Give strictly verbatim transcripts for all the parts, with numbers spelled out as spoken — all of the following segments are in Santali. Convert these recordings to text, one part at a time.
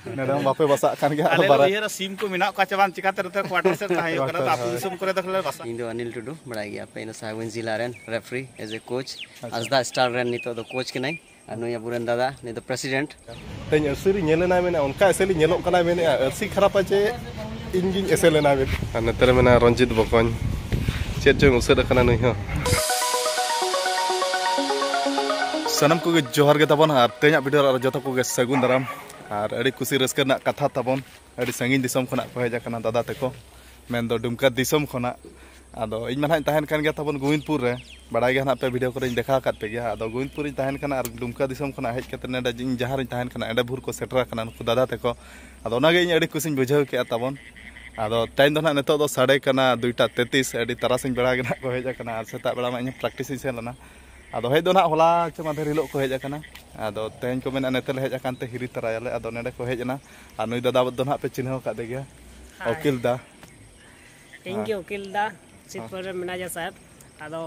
ᱱᱚᱰᱮ ᱦᱚᱸ ᱵᱟᱯᱮ ᱵᱟᱥᱟᱜ ᱠᱟᱱ ᱜᱮᱭᱟ? ᱟᱞᱮ ᱞᱮ ᱵᱟᱨᱟ- ᱩᱭᱦᱟᱹᱨᱟ ᱥᱤᱢ ᱠᱚ ᱢᱮᱱᱟᱜ ᱠᱚᱣᱟ ᱪᱮ ᱵᱟᱝ, ᱪᱤᱠᱟᱹᱛᱮ ᱱᱚᱛᱮ ᱠᱚᱣᱟᱴᱟᱨ ᱥᱮᱫ ᱛᱟᱦᱮᱸ ᱦᱩᱭᱩᱜ ᱠᱟᱱᱟ᱾ ᱛᱚ ᱟᱹᱛᱩ ᱫᱤᱥᱚᱢ ᱠᱚᱨᱮ ᱫᱚ ᱠᱷᱟᱹᱞᱤ ᱵᱟᱥᱟ᱾ ᱤᱧ ᱫᱚ ᱚᱱᱤᱞ ᱴᱩᱰᱩ, ᱵᱟᱲᱟᱭ ᱜᱮᱭᱟ ᱯᱮ, ᱤᱧ ᱫᱚ ᱥᱟᱦᱮᱵᱽᱜᱚᱸᱡᱽ ᱡᱮᱞᱟ ᱨᱮᱱ ᱨᱮᱯᱷᱟᱨᱤ, ᱮᱡ ᱮ ᱠᱳᱪ, ᱟᱪᱪᱷᱟ᱾ ᱟᱥᱫᱟ ᱥᱴᱟᱨ ᱨᱮᱱ ᱱᱤᱛᱚᱜ ᱫᱚ ᱠᱳᱪ ᱠᱟᱹᱱᱟᱹᱧ᱾ ᱟᱨ ᱱᱩᱭ ᱟᱵᱚᱨᱮᱱ ᱫᱟᱫᱟ, ᱱᱩᱭ ᱫᱚ ᱯᱨᱮᱥᱤᱰᱮᱱᱴ᱾ ᱛᱮᱦᱮᱧ ᱟᱹᱨᱥᱤ ᱨᱮ ᱧᱮᱞ ᱮᱱᱟᱭ ᱢᱮᱱᱮᱫᱼᱟ, ᱚᱱᱠᱟ ᱮᱥᱮᱞᱤᱧ ᱧᱮᱞᱚᱜ ᱠᱟᱱᱟᱭ ᱢᱮᱱᱮᱫᱼᱟ, ᱟᱹᱨᱥᱤ ᱠᱷᱟᱨᱟᱯᱟ ᱪᱮ ᱤᱧ ᱜᱤᱧ ᱮᱥᱮᱞ ᱮᱱᱟ ᱢᱮᱱ᱾ ᱟᱨ ᱱᱚᱛᱮ ᱨᱮ ᱢᱮᱱᱟᱭᱟ ᱨᱚᱧᱡᱤᱛ ᱵᱚᱠᱚᱧ, ᱪᱮᱫ ᱪᱚᱝ ᱩᱥᱟᱹᱫ ᱟᱠᱟᱱᱟ ᱱᱩᱭ ᱦᱚᱸ᱾ ᱥᱟᱱᱟᱢ ᱠᱚᱜᱮ ᱡᱚᱦᱟᱨ ᱜᱮ ᱛᱟᱵᱚᱱ, ᱟᱨ ᱛᱮᱦᱮᱧᱟᱜ ᱵᱷᱤᱰᱤᱭᱳ ᱨᱮ ᱟᱨ ᱡᱚᱛᱚ ᱠᱚᱜᱮ ᱥᱟᱹᱜᱩᱱ ᱫᱟᱨᱟᱢ᱾ ᱟᱨ ᱟᱹᱰᱤ ᱠᱩᱥᱤ ᱨᱟᱹᱥᱠᱟᱹ ᱨᱮᱱᱟᱜ ᱠᱟᱛᱷᱟ ᱛᱟᱵᱚᱱ, ᱟᱹᱰᱤ ᱥᱟᱺᱜᱤᱧ ᱫᱤᱥᱚᱢ ᱠᱷᱚᱱᱟᱜ ᱠᱚ ᱦᱮᱡ ᱟᱠᱟᱱᱟ ᱫᱟᱫᱟ ᱛᱟᱠᱚ, ᱢᱮᱱᱫᱚ ᱰᱩᱢᱠᱟ ᱫᱤᱥᱚᱢ ᱠᱷᱚᱱᱟᱜ᱾ ᱟᱫᱚ ᱤᱧ ᱢᱟ ᱱᱟᱦᱟᱜ ᱤᱧ ᱛᱟᱦᱮᱱ ᱠᱟᱱ ᱜᱮᱭᱟ ᱛᱟᱵᱚᱱ ᱜᱳᱵᱤᱱᱫᱽᱯᱩᱨ ᱨᱮ, ᱵᱟᱲᱟᱭ ᱜᱮᱭᱟ ᱱᱟᱦᱟᱜ ᱯᱮ, ᱵᱷᱤᱰᱤᱭᱳ ᱠᱚᱨᱮᱧ ᱫᱮᱠᱷᱟᱣ ᱟᱠᱟᱫ ᱯᱮ ᱜᱮᱭᱟ᱾ ᱟᱫᱚ ᱜᱳᱵᱤᱱᱫᱽᱯᱩᱨ ᱨᱤᱧ ᱛᱟᱦᱮᱱ ᱠᱟᱱᱟ ᱟᱨ ᱰᱩᱢᱠᱟ ᱫᱤᱥᱚᱢ ᱠᱷᱚᱱᱟᱜ ᱦᱮᱡ ᱠᱟᱛᱮ ᱱᱚᱰᱮ ᱤᱧ ᱡᱟᱦᱟᱸ ᱨᱤᱧ ᱛᱟᱦᱮᱱ ᱠᱟᱱᱟ, ᱚᱸᱰᱮ ᱵᱷᱳᱨ ᱠᱚ ᱥᱮᱴᱮᱨ ᱟᱠᱟᱱᱟ ᱱᱩᱠᱩ ᱫᱟᱫᱟ ᱛᱟᱠᱚ᱾ ᱟᱫᱚ ᱚᱱᱟᱜᱮ ᱤᱧ ᱟᱹᱰᱤ ᱠᱩᱥᱤᱧ ᱵᱩᱡᱷᱟᱹᱣ ᱠᱮᱜᱼᱟ ᱛᱟᱵᱚᱱ᱾ ᱟᱫᱚ ᱛᱮᱦᱮᱧ ᱫᱚ ᱱᱟᱦᱟᱜ ᱱᱤᱛᱚᱜ ᱫᱚ ᱥᱟᱰᱮ ᱠᱟᱱᱟ ᱫᱩᱭᱴᱟ ᱛᱮᱛᱤᱥ, ᱟᱹᱰᱤ ᱛᱟᱨᱟᱥᱤᱧ ᱵᱮᱲᱟ ᱜᱮ ᱱᱟᱦᱟᱜ ᱠᱚ ᱦᱮᱡ ᱟᱠᱟᱱᱟ᱾ ᱟᱨ ᱥᱮᱛᱟᱜ ᱵᱮᱲᱟ ᱢᱟ ᱤᱧ ᱦᱚᱸ ᱯᱨᱮᱠᱴᱤᱥ ᱤᱧ ᱥᱮᱱ ᱞᱮᱱᱟ᱾ ᱟᱫᱚ ᱦᱮᱡ ᱫᱚ ᱱᱟᱦᱟᱜ ᱦᱚᱞᱟ ᱪᱮ ᱢᱟᱫᱷᱮᱨ ᱦᱤᱞᱳᱜ ᱠᱚ ᱦᱮᱡ ᱟᱠᱟᱱᱟ᱾ ᱟᱫᱚ ᱛᱮᱦᱮᱧ ᱠᱚ ᱢᱮᱱᱟ ᱱᱚᱛᱮ ᱞᱮ ᱦᱮᱡ ᱟᱠᱟᱱ ᱛᱮ ᱦᱤᱨᱤ ᱛᱟᱨᱟᱭᱟᱞᱮ᱾ ᱟᱫᱚ ᱱᱚᱰᱮ ᱠᱚ ᱦᱮᱡ ᱮᱱᱟ᱾ ᱟᱨ ᱱᱩᱭ ᱫᱟᱫᱟ ᱫᱚ ᱱᱟᱦᱟᱜ ᱯᱮ ᱪᱤᱱᱦᱟᱹᱣ ᱟᱠᱟᱫᱮ ᱜᱮᱭᱟ, ᱦᱳᱭ᱾ ᱩᱠᱤᱞ ᱫᱟ᱾ ᱤᱧ ᱜᱮ ᱩᱠᱤᱞ ᱫᱟ, ᱥᱤᱴ ᱯᱚᱨᱮ ᱢᱮᱱᱟᱡᱟᱨ ᱥᱟᱦᱮᱵᱽ᱾ ᱟᱫᱚ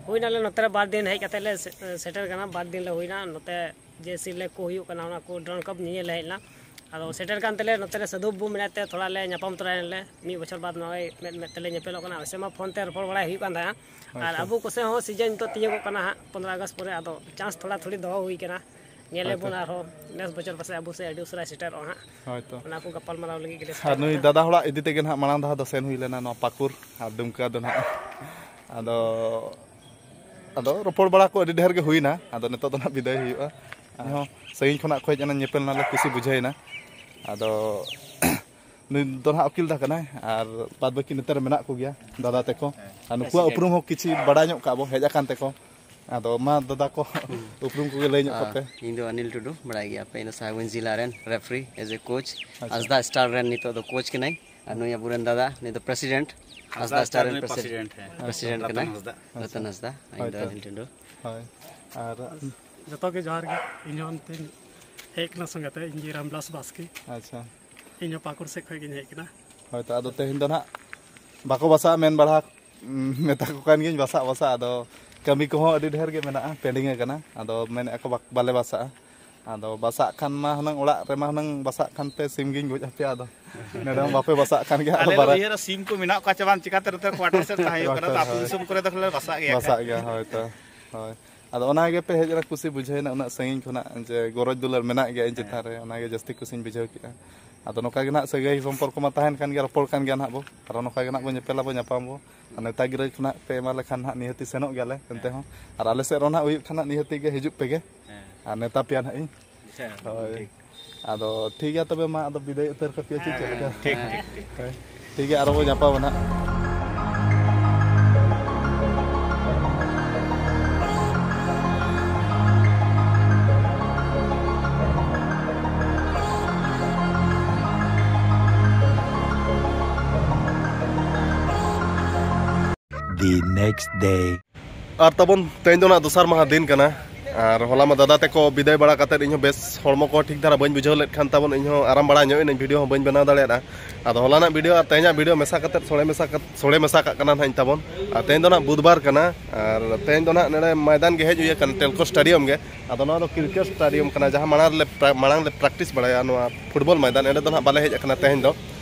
ᱦᱩᱭᱱᱟᱞᱮ ᱱᱚᱛᱮ ᱨᱮ ᱵᱟᱨ ᱫᱤᱱ ᱦᱮᱡ ᱠᱟᱛᱮ ᱞᱮ ᱥᱮ-, ᱥᱮᱴᱮᱨ ᱠᱟᱱᱟ᱾ ᱵᱟᱨ ᱫᱤᱱ ᱞᱮ ᱦᱩᱭᱱᱟ ᱱᱚᱛᱮ, ᱡᱮ ᱥᱤᱞᱮ ᱠᱚ ᱦᱩᱭᱩᱜ ᱠᱟᱱᱟ, ᱚᱱᱟ ᱠᱚ ᱰᱨᱚᱱ ᱠᱟᱯ ᱧᱮᱧᱮᱞ ᱞᱮ ᱦᱮᱡ ᱞᱮᱱᱟ᱾ ᱟᱫᱚ ᱥᱮᱴᱮᱨ ᱠᱟᱱ ᱛᱮᱞᱮ ᱱᱚᱛᱮ ᱨᱮ ᱥᱟᱹᱫᱷᱩ ᱵᱟᱹᱵᱩ ᱢᱮᱱᱟᱭ ᱛᱮ ᱛᱷᱚᱲᱟ ᱞᱮ ᱧᱟᱯᱟᱢ ᱛᱚᱨᱟᱭᱮᱱ ᱞᱮ᱾ ᱢᱤᱫ ᱵᱚᱪᱷᱚᱨ ᱵᱟᱫᱽ ᱱᱚᱜᱼᱚᱭ ᱢᱮᱫ ᱢᱮᱫ ᱛᱮᱞᱮ ᱧᱮᱯᱮᱞᱚᱜ ᱠᱟᱱᱟ᱾ ᱚᱭᱥᱮ ᱢᱟ ᱯᱷᱳᱱ ᱛᱮ ᱨᱚᱯᱚᱲ ᱵᱟᱲᱟᱭ ᱦᱩᱭᱩᱜ ᱠᱟᱱ ᱛᱟᱦᱮᱸᱜᱼᱟ᱾ ᱟᱨ ᱦᱳᱭᱛᱚ᱾ ᱟᱵᱚ ᱠᱚᱥᱮᱫ ᱦᱚᱸ ᱥᱤᱡᱮᱱ ᱱᱤᱛᱚᱜ ᱛᱤᱭᱳᱜᱚᱜ ᱠᱟᱱᱟ ᱦᱟᱸᱜ, ᱯᱚᱱᱨᱚ ᱟᱜᱚᱥᱴ ᱯᱚᱨᱮ, ᱟᱫᱚ ᱪᱟᱱᱥ ᱛᱷᱚᱲᱟ ᱛᱷᱩᱲᱤ ᱫᱚᱦᱚ ᱦᱩᱭ ᱠᱟᱱᱟ᱾ ᱧᱮᱞ ᱦᱳᱭᱛᱚ᱾ ᱟᱵᱚᱱ ᱟᱨᱦᱚᱸ ᱱᱮᱥ ᱵᱚᱪᱷᱚᱨ ᱯᱟᱥᱮᱡ ᱟᱵᱚ ᱥᱮᱫ ᱟᱹᱰᱤ ᱩᱥᱟᱹᱨᱟᱭ ᱥᱮᱴᱮᱨᱚᱜᱼᱟ ᱦᱟᱸᱜ᱾ ᱦᱳᱭᱛᱚ᱾ ᱚᱱᱟ ᱠᱚ ᱜᱟᱯᱟᱞ ᱢᱟᱨᱟᱣ ᱞᱟᱹᱜᱤᱫ ᱜᱮᱞᱮ ᱟᱨ ᱥᱮᱴᱮᱨ ᱱᱩᱭ ᱠᱟᱱᱟ᱾ ᱫᱟᱫᱟ ᱦᱚᱲᱟᱜ ᱤᱫᱤ ᱛᱮᱜᱮ ᱱᱟᱦᱟᱜ ᱢᱟᱲᱟᱝ ᱫᱷᱟᱣ ᱫᱚ ᱥᱮᱱ ᱦᱩᱭ ᱞᱮᱱᱟ ᱱᱚᱣᱟ ᱯᱟᱹᱠᱩᱲ ᱟᱨ ᱰᱩᱢᱠᱟ ᱫᱚ ᱱᱟᱦᱟᱜ᱾ ᱟᱫᱚ, ᱟᱫᱚ ᱨᱚᱯᱚᱲ ᱵᱟᱲᱟ ᱠᱚ ᱟᱹᱰᱤ ᱰᱷᱮᱨ ᱜᱮ ᱦᱩᱭᱱᱟ᱾ ᱟᱫᱚ ᱱᱤᱛᱚᱜ ᱫᱚ ᱱᱟᱦᱟᱜ ᱵᱤᱫᱟᱹᱭ ᱦᱩᱭᱩᱜᱼᱟ᱾ ᱤᱧᱦᱚᱸ ᱥᱟᱺᱜᱤᱧ ᱠᱷᱚᱱᱟᱜ ᱠᱚ ᱦᱮᱡ ᱮᱱᱟ, ᱧᱮᱯᱮᱞ ᱱᱟᱞᱮ, ᱠᱩᱥᱤ ᱵᱩᱡᱷᱟᱹᱣᱮᱱᱟ᱾ ᱟᱫᱚ ᱱᱩᱭ ᱫᱚ ᱱᱟᱦᱟᱜ ᱩᱠᱤᱞ ᱫᱟ ᱠᱟᱱᱟᱭ ᱟᱨ ᱵᱟᱫ ᱵᱟᱹᱠᱤ ᱱᱚᱛᱮ ᱨᱮ ᱢᱮᱱᱟᱜ ᱠᱚᱜᱮᱭᱟ ᱫᱟᱫᱟ ᱛᱟᱠᱚ᱾ ᱟᱨ ᱱᱩᱠᱩᱣᱟᱜ ᱩᱯᱨᱩᱢ ᱦᱚᱸ ᱠᱤᱪᱷᱤ ᱵᱟᱲᱟᱭ ᱧᱚᱜ ᱠᱟᱜᱼᱟ ᱵᱚ, ᱦᱮᱡ ᱟᱠᱟᱱ ᱛᱮᱠᱚ᱾ ᱟᱫᱚ ᱢᱟ ᱫᱟᱫᱟ ᱠᱚ ᱩᱯᱨᱩᱢ ᱠᱚᱜᱮ ᱞᱟᱹᱭ ᱧᱚᱜ ᱠᱟᱯᱮ᱾ ᱤᱧ ᱫᱚ ᱚᱱᱤᱞ ᱴᱩᱰᱩ, ᱵᱟᱲᱟᱭ ᱜᱮᱭᱟ ᱯᱮ, ᱤᱧ ᱫᱚ ᱥᱟᱦᱮᱵᱽᱜᱚᱸᱡᱽ ᱡᱮᱞᱟ ᱨᱮᱱ ᱨᱮᱯᱷᱟᱨᱤ, ᱮᱡ ᱮ ᱠᱳᱪ, ᱟᱪᱪᱷᱟ᱾ ᱟᱥᱫᱟ ᱥᱴᱟᱨ ᱨᱮᱱ ᱱᱤᱛᱚᱜ ᱫᱚ ᱠᱳᱪ ᱠᱟᱹᱱᱟᱹᱧ᱾ ᱟᱨ ᱱᱩᱭ ᱟᱵᱚᱨᱮᱱ ᱫᱟᱫᱟ, ᱱᱩᱭ ᱫᱚ ᱯᱨᱮᱥᱤᱰᱮᱱᱴ, ᱟᱥᱫᱟ ᱟᱥᱫᱟ ᱥᱴᱟᱨ ᱥᱴᱟᱨ ᱨᱮᱱ ᱨᱮᱱ ᱯᱨᱮᱥᱤᱰᱮᱱᱴ᱾ ᱯᱨᱮᱥᱤᱰᱮᱱᱴ ᱦᱮᱸ᱾ ᱯᱨᱮᱥᱤᱰᱮᱱᱴ ᱨᱚᱛᱚᱱ ᱠᱟᱱᱟᱭ᱾ ᱦᱟᱸᱥᱫᱟ᱾ ᱨᱚᱛᱚᱱ ᱦᱟᱸᱥᱫᱟ, ᱤᱧ ᱫᱚ ᱦᱳᱭᱛᱚ᱾ ᱚᱱᱤᱞ ᱴᱩᱰᱩ᱾ ᱦᱳᱭ᱾ ᱟᱨ ᱡᱚᱛᱚ ᱜᱮ ᱡᱚᱦᱟᱨ ᱜᱮ᱾ ᱤᱧ ᱦᱚᱸ ᱚᱱᱛᱮᱧ ᱦᱮᱡ ᱠᱟᱱᱟ ᱥᱚᱸᱜᱮ ᱛᱮ, ᱤᱧ ᱜᱮ ᱨᱟᱢᱵᱤᱞᱟᱥ ᱵᱟᱥᱠᱮ᱾ ᱟᱪᱪᱷᱟ᱾ ᱤᱧ ᱦᱚᱸ ᱯᱟᱹᱠᱩᱲ ᱥᱮᱫ ᱠᱷᱚᱱ ᱜᱤᱧ ᱦᱮᱡ ᱠᱟᱱᱟ᱾ ᱦᱳᱭᱛᱚ, ᱟᱫᱚ ᱛᱮᱦᱮᱧ ᱫᱚ ᱱᱟᱦᱟᱜ ᱵᱟᱠᱚ ᱵᱟᱥᱟᱜᱼᱟ ᱢᱮᱱ ᱵᱟᱲᱟ, ᱩᱸ, ᱢᱮᱛᱟ ᱠᱚ ᱠᱟᱱ ᱜᱤᱭᱟᱹᱧ ᱵᱟᱥᱟᱜ, ᱵᱟᱥᱟᱜ, ᱟᱫᱚ ᱠᱟᱹᱢᱤ ᱠᱚᱦᱚᱸ ᱟᱹᱰᱤ ᱰᱷᱮᱨ ᱜᱮ ᱢᱮᱱᱟᱜᱼᱟ, ᱯᱮᱱᱰᱤᱝ ᱟᱠᱟᱱᱟ, ᱟᱫᱚ ᱢᱮᱱᱮᱫᱼᱟ ᱠᱚ ᱵᱟᱠ-, ᱵᱟᱞᱮ ᱵᱟᱥᱟᱜᱼᱟ᱾ ᱟᱫᱚ ᱵᱟᱥᱟᱜ ᱠᱷᱟᱱ ᱢᱟ ᱦᱩᱱᱟᱹᱝ ᱚᱲᱟᱜ ᱨᱮᱢᱟ ᱦᱩᱱᱟᱹᱝ ᱵᱟᱥᱟᱜ ᱠᱷᱟᱱ ᱯᱮ ᱥᱤᱢ ᱜᱤᱧ ᱜᱚᱡ ᱟᱯᱮᱭᱟ, ᱟᱫᱚ ᱱᱚᱰᱮ ᱢᱟ ᱵᱟᱯᱮ ᱵᱟᱥᱟᱜ ᱠᱟᱱ ᱜᱮᱭᱟ᱾ ᱟᱫᱚ ᱟᱞᱮ ᱞᱮ ᱵᱟᱨᱟ- ᱩᱭᱦᱟᱹᱨᱟ ᱥᱤᱢ ᱠᱚ ᱢᱮᱱᱟᱜ ᱠᱚᱣᱟ ᱪᱮ ᱵᱟᱝ, ᱪᱤᱠᱟᱛᱮ ᱱᱚᱛᱮ ᱠᱚᱣᱟᱴᱟᱨ ᱥᱮᱫ ᱛᱟᱦᱮᱸ ᱦᱩᱭᱩᱜ ᱠᱟᱱᱟ, ᱛᱚ ᱟᱹᱛᱩ ᱫᱤᱥᱚᱢ ᱠᱚᱨᱮ ᱫᱚ ᱞᱮ ᱵᱟᱥᱟᱜ ᱜᱮᱭᱟ᱾ ᱵᱟᱥᱟᱜ ᱜᱮᱭᱟ, ᱦᱳᱭ ᱛᱚ, ᱦᱳᱭ᱾ ᱟᱫᱚ ᱚᱱᱟ ᱜᱮ ᱯᱮ ᱦᱮᱡ ᱮᱱᱟ, ᱠᱩᱥᱤ ᱵᱩᱡᱷᱟᱹᱣ ᱮᱱᱟ ᱩᱱᱟᱹᱜ ᱥᱟᱺᱜᱤᱧ ᱠᱷᱚᱱᱟᱜ, ᱡᱮ ᱜᱚᱨᱚᱡᱽ ᱫᱩᱞᱟᱹᱲ ᱢᱮᱱᱟᱜ ᱜᱮᱭᱟ ᱤᱧ ᱪᱮᱛᱟᱱ ᱨᱮ, ᱚᱱᱟ ᱜᱮ ᱡᱟᱹᱥᱛᱤ ᱠᱩᱥᱤᱧ ᱵᱩᱡᱷᱟᱹᱣ ᱠᱮᱫᱼᱟ᱾ ᱟᱫᱚ ᱱᱚᱝᱠᱟ ᱜᱮ ᱱᱟᱦᱟᱜ ᱥᱟᱹᱜᱟᱹᱭ ᱥᱚᱢᱯᱚᱨᱠᱚ ᱢᱟ ᱛᱟᱦᱮᱱ ᱠᱟᱱ ᱜᱮᱭᱟ, ᱨᱚᱯᱚᱲ ᱠᱟᱱ ᱜᱮᱭᱟ ᱱᱟᱦᱟᱜ ᱵᱚ, ᱟᱨᱚ ᱱᱚᱝᱠᱟ ᱜᱮ ᱱᱟᱦᱟᱜ ᱵᱚ ᱧᱮᱯᱮᱞᱟ ᱵᱚ ᱧᱟᱯᱟᱢ ᱵᱚ᱾ ᱟᱨ ᱱᱮᱣᱛᱟ ᱜᱤᱨᱟᱹ ᱠᱷᱚᱱᱟᱜ ᱯᱮ ᱮᱢᱟ ᱞᱮᱠᱷᱟᱱ ᱱᱟᱦᱟᱜ ᱱᱤᱦᱟᱹᱛᱤ ᱥᱮᱱᱚᱜ ᱜᱮᱭᱟᱞᱮ ᱮᱱᱛᱮ ᱦᱚᱸ᱾ ᱟᱨ ᱟᱞᱮ ᱥᱮᱫ ᱨᱮᱦᱚᱸ ᱱᱟᱦᱟᱜ ᱦᱩᱭᱩᱜ ᱠᱷᱟᱱ ᱱᱟᱦᱟᱜ ᱱᱤᱦᱟᱹᱛᱤ ᱜᱮ ᱦᱤᱡᱩᱜ ᱯᱮᱜᱮ᱾ ᱟᱨ ᱱᱮᱣᱛᱟ ᱯᱮᱭᱟ ᱱᱟᱦᱟᱜ ᱤᱧ᱾ ᱟᱪᱪᱷᱟ, ᱦᱳᱭ᱾ ᱴᱷᱤᱠ᱾ ᱟᱫᱚ ᱴᱷᱤᱠ ᱜᱮᱭᱟ ᱛᱚᱵᱮ, ᱢᱟ ᱟᱫᱚ ᱵᱤᱫᱟᱹᱭ ᱩᱛᱟᱹᱨ ᱠᱟᱯᱮᱭᱟ ᱪᱮ ᱪᱮᱫ ᱞᱮᱠᱟ? ᱴᱷᱤᱠ, ᱴᱷᱤᱠ, ᱴᱷᱤᱠ, ᱴᱷᱤᱠ᱾ ᱦᱳᱭ᱾ ᱴᱷᱤᱠ ᱜᱮᱭᱟ, ᱟᱨᱚ ᱵᱚ ᱧᱟᱯᱟᱢᱟ ᱱᱟᱦᱟᱜ᱾ The next day. ᱟᱨ ᱛᱟᱵᱚᱱ ᱛᱮᱦᱮᱧ ᱫᱚ ᱱᱟᱜ ᱫᱚᱥᱟᱨ ᱢᱟᱦᱟ ᱫᱤᱱ ᱠᱟᱱᱟ᱾ ᱟᱨ ᱦᱚᱞᱟ ᱢᱟ ᱫᱟᱫᱟ ᱛᱮᱠᱚ ᱵᱤᱫᱟᱹᱭ ᱵᱟᱲᱟ ᱠᱟᱛᱮᱫ, ᱤᱧᱦᱚᱸ ᱵᱮᱥ ᱦᱚᱲᱢᱚ ᱠᱚ ᱴᱷᱤᱠ ᱫᱷᱟᱨᱟ ᱵᱟᱹᱧ ᱵᱩᱡᱷᱟᱹᱣ ᱞᱮᱫ ᱠᱷᱟᱱ ᱛᱟᱵᱚᱱ, ᱤᱧᱦᱚᱸ ᱟᱨᱟᱢ ᱵᱟᱲᱟ ᱧᱚᱜ ᱮᱱᱟᱹᱧ, ᱵᱷᱤᱰᱤᱭᱳ ᱦᱚᱸ ᱵᱟᱹᱧ ᱵᱮᱱᱟᱣ ᱫᱟᱲᱮᱭᱟᱫᱼᱟ᱾ ᱟᱫᱚ ᱦᱚᱞᱟᱱᱟᱜ ᱵᱷᱤᱰᱤᱭᱳ ᱟᱨ ᱛᱮᱦᱮᱧᱟᱜ ᱵᱷᱤᱰᱤᱭᱳ ᱢᱮᱥᱟ ᱠᱟᱛᱮᱫ ᱥᱚᱲᱮ ᱢᱮᱥᱟ ᱠᱟᱛᱮᱫ, ᱥᱚᱲᱮ ᱢᱮᱥᱟ ᱠᱟᱜ ᱠᱟᱱᱟ ᱱᱟᱜ ᱤᱧ ᱛᱟᱵᱚᱱ᱾ ᱟᱨ ᱛᱮᱦᱮᱧ ᱫᱚ ᱱᱟᱜ ᱵᱩᱫᱷᱵᱟᱨ ᱠᱟᱱᱟ᱾ ᱟᱨ ᱛᱮᱦᱮᱧ ᱫᱚ ᱱᱟᱜ ᱱᱚᱰᱮ ᱢᱚᱭᱫᱟᱱ ᱜᱮ ᱦᱮᱡ ᱦᱩᱭ ᱟᱠᱟᱱ, ᱴᱮᱞᱠᱳ ᱥᱴᱮᱰᱤᱭᱟᱢ ᱜᱮ᱾ ᱟᱫᱚ ᱱᱚᱣᱟ ᱫᱚ ᱠᱨᱤᱠᱮᱴ ᱥᱴᱮᱰᱤᱭᱟᱢ ᱠᱟᱱᱟ, ᱡᱟᱦᱟᱸ ᱢᱟᱲᱟᱝ ᱨᱮᱞᱮ ᱯᱨᱟ-, ᱢᱟᱲᱟᱝ ᱞᱮ ᱯᱨᱮᱠᱴᱤᱥ ᱵᱟᱲᱟᱭᱟ ᱱᱚᱣᱟ ᱯᱷᱩᱴᱵᱚᱞ ᱢᱚᱭᱫᱟᱱ᱾ ᱚᱸᱰᱮ ᱫᱚ ᱱᱟᱜ ᱵᱟᱞᱮ ᱦᱮᱡ ᱟᱠᱟᱱᱟ ᱛᱮᱦᱮᱧ ᱫᱚ᱾